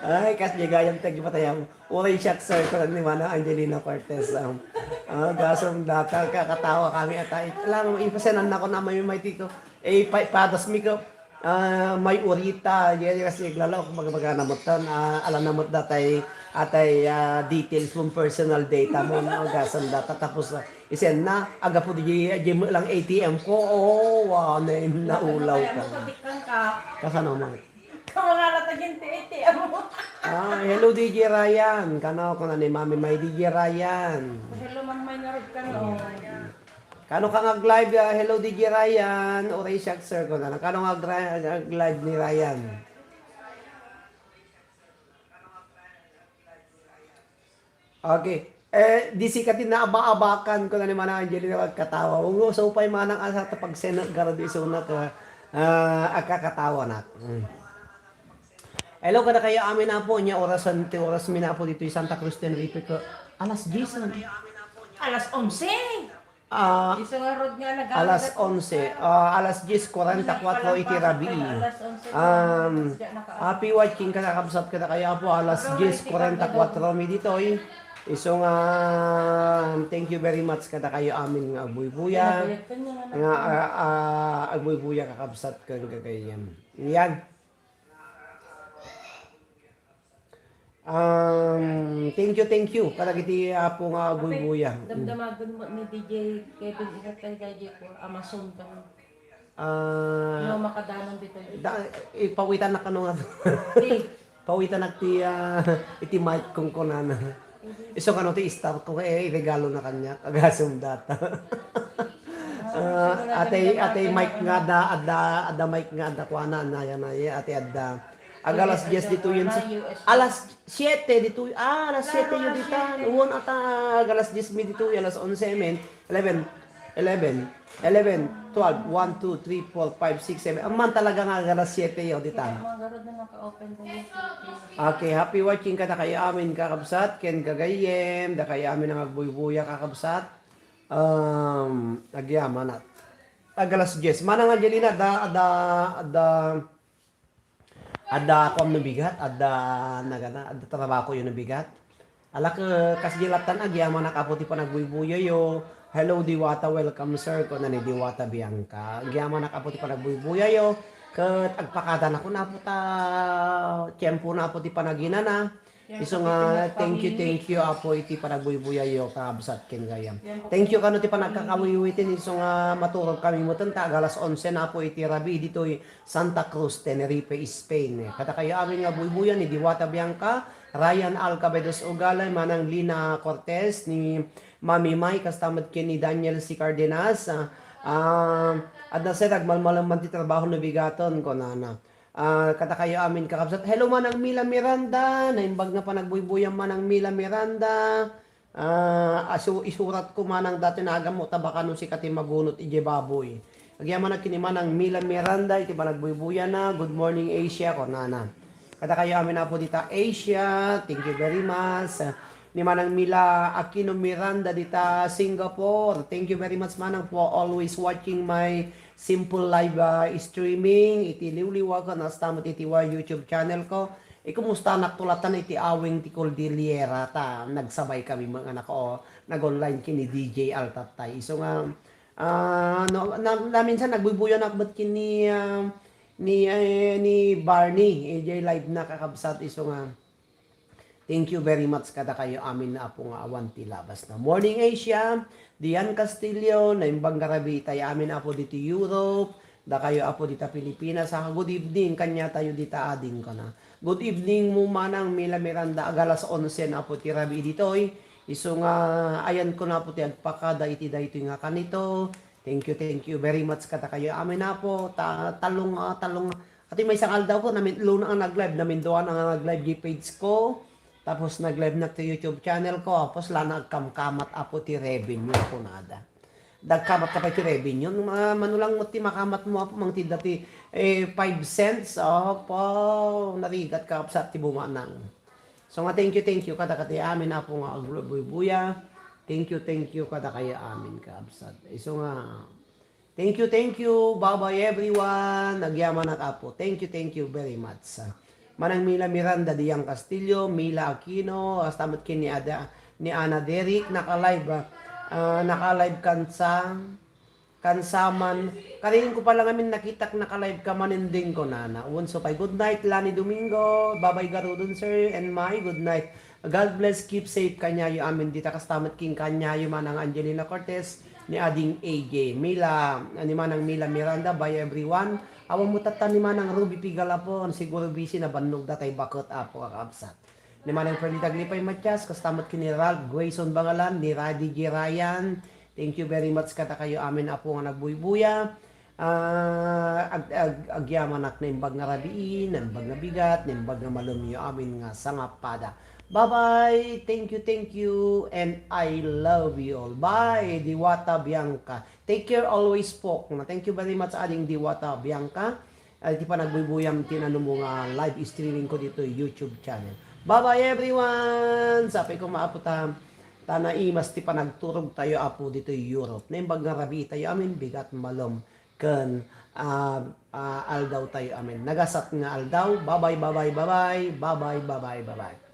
Ay, kas di gayam ti agipatayab. Uray siak, sir, kunan ni Manang Angelina Cortez, um, ah, gasum data, kakatawa kami, ata, lang, ipasenanna ko na may, may tito. Eh, pa-, padas mi ko, ah, may urita, yan, kasi naglalaok, magbaga na mo tan, ah, ala na mo datay, atay, ah, details mo, personal data mo, no, gasum data, tapos, ah, isen na, agapu di, di mo lang A T M ko, oh, wow, na, naulaw ka. Kaya mo, kabit lang ka. Kasano, Mang? Kamangalat a ginti iti amo. Ah, hello, D J Ryan. Kano, kuna ni Mami May, D J Ryan. Hello, Ma'am May, narod ka, no? Kano ka nga ag-live, ah, hello, D J Ryan. Uray siak, sir, kuna. Kano nga ag-, ag-live ni Ryan? Okay. Eh, di sika ti naaba-abakan, kuna ni Manang Angelina, agkatawa. Ung, so pay manang asa ta pagsenek garud isuna ka, ah, agkakatawanak. Mm. Hello, kadakayo amin, Apo. Nya orasan ti oras mi, Apo, ditoy Santa Cruz, Tenerife, ka alas dies na. Alas onse. Ah, Isu nga rod nga nag- alas onse, ah, alas dies kuarenta kuatro iti rabii. Alas onse. Um, happy watching, kakabsat, kadakayo, Apo, alas dies kuarenta kuatro mi ditoy. Isu nga, um, thank you very much kadakayo amin nga agbuybuya. Nga, ah, ah, agbuybuya, kakabsat, ken kagayam. Yan. Um, thank you, thank you kadagiti Apo nga agbuybuya. Mm. Damdamagen mo ni D J Kevin, ingat kayo kay D J ko, Amazon ka. Ah, no, makadanon dito. Da, ipawitan na kano nga. Di. Kawitanak ti, ah, iti mic kong kunana. Isu kano ti star ko, eh, regalo na kanya. Agasem data. Ah, ate, ate mic nga da, adda, adda mic nga da kuana, naya, naya, ate adda. Ag alas dies ditoy yun. Alas siete ditoy. Ah, alas siete yun ditan. Uwan ata, ag alas dies mi ditoy, alas onse men. Eleven. Eleven. Eleven, twelve, one, two, three, four, five, six, seven. Amman talaga nga ag alas siete yun ditan. Magarod na maka-open ko yung YouTube. Okay, happy watching kadakayo amin, kakabsat, ken gagayyem, dakayo amin nga agbuybuya, kakabsat. Um, agyamanak. Ag alas dies. Manang Angelina, da, da, da, adda kuam no bigat, adda nagana, adda trabaho yo no bigat. Ala, ke-, kas di latan agyamanak Apo ti panagbuybuyayo. Hello, Diwata, welcome, sir, kuna ni Diwata Bianca. Agyamanak Apo ti panagbuybuyayo. Ket agpakadanak Apo ta tiempo na Apo ti panaginana. Isu nga, thank you, thank you, Apo, iti panagbuybuyayo, kakabsat ken gayam. Thank you kano ti panagkakawiwitin, isu nga maturog kami metten ta ag alas onse na Apo iti rabii ditoy Santa Cruz, Tenerife, Spain. Kadakayo amin nga buybuya ni Diwata Bianca, Ryan Alcabedos Ugalay, Manang Lina Cortez, ni Mami Mai, kasta met ken ni Daniel C. Cardenas. Ah, ah, adda sa agmalmalem man ti trabaho no bigaton, kunana. Ah, kadakayo amin, kakabsat. Hello, Manang Mila Miranda. Naimbag nga panagbuybuyam, Manang Mila Miranda. Ah, asu-, isurat ko manang dati nagammo ta baka no sika ti magunot idiay baboy. Agyamanak ken ni Manang Mila Miranda iti panagbuybuyana. Good morning, Asia, kunana. Kadakayo amin Apo dita, Asia. Thank you very much. Ni Manang Mila Aquino Miranda dita Singapore. Thank you very much, Manang, for always watching my simple live, ah, streaming iti liwliwa ko, kasta met iti wa YouTube channel ko. Ikumustanak to latan iti awing ti Cordillera ta nagsabay kami mga anak ko, nag-online ken ni D J Altatay. Isu nga, ah, no, na, na minsan nagbuybuyanak met ken ni, ah, ni, eh, ni Barney, idiay live na, kakabsat, isu nga. Thank you very much kadakayo amin Apo nga awan ti labasna. Morning, Asia. Dian Castillo, naimbag nga rabii tayo amin Apo diti Europe. Dakayo Apo dita Pilipinas. Ah, good evening kaniatayo dita ading, kuna. Good evening mo, Manang Mila Miranda. Ag alas onse na Apo ti rabii ditoy. Isu nga ayanko na Apo ti agpakada iti daytoy nga kanito. Thank you, thank you very much kadakayo amin Apo. Ta-, talong, ah, talong. Ati maysa nga aldaw ko, namin-, luna nga nag-live, namin dua na nga nag-live di page ko. Tapos nag-live na ti YouTube channel ko. Tapos la na agkamkamat Apo ti revenue, kunada. Dagkamat ka pa ti revenue. Ma-, mano lang mo ti makamat mo Apo, mangted dati, eh, five cents. Apo, narigat ka, kapsat, ti bumanang. So nga, thank you, thank you kadakayo amin Apo nga agbuybuya. Thank you, thank you kadakayo amin, kakabsat. Isu nga, thank you, thank you. Bye-bye, everyone. Agyamanak Apo. Thank you, thank you very much. Manang Mila Miranda, Dian Castillo, Mila Aquino, kasta met ken ni Ada, ni Ana Derrick, naka-live, ah, ah, naka-live kansa, kansaman. Karin ko pala ngamin nakitak naka-live ka maninding, kunana. Unso pay. Good night, Lani Domingo. Bye-bye, Garudon, sir and Mai. Good night. God bless, keep safe kaniayo amin dita, kasta met ken kaniayo Manang Angelina Cortez, ni Ading A J, Mila, ni Manang Mila Miranda, bye everyone. Awan mo tatta ni Manang Ruby Pigalapon, siguro busy na, bannog datay baket Apo, kakabsat. Ni Manang Freddy Taglipay Matias, kasta met ken ni Ralph Grayson Bangalan, ni Radi G Ryan. Thank you very much kadakayo amin Apo nga nagbuybuya. Ah, ag-, ag-, agyamanak, naimbag nga rabii, naimbag nga bigat, naimbag nga malem yo amin nga sangapada. Bye-bye. Thank you, thank you, and I love you all. Bye, Diwata Bianca. Take care always po. Thank you very much, Ading Diwata Bianca. Ay, ti panagbuybuyam ti nano mo nga live streaming ko dito YouTube channel. Bye-bye, everyone. Sapay ko maapo ta, ta naimas ti panagturog tayo Apo dito Europe. Naimbag nga rabii tayo amin, bigat, malem. Ken, ah, ah, aldaw tayo amin. Nagasat nga aldaw. Bye-bye, bye-bye, bye-bye. Bye-bye, bye-bye, bye-bye.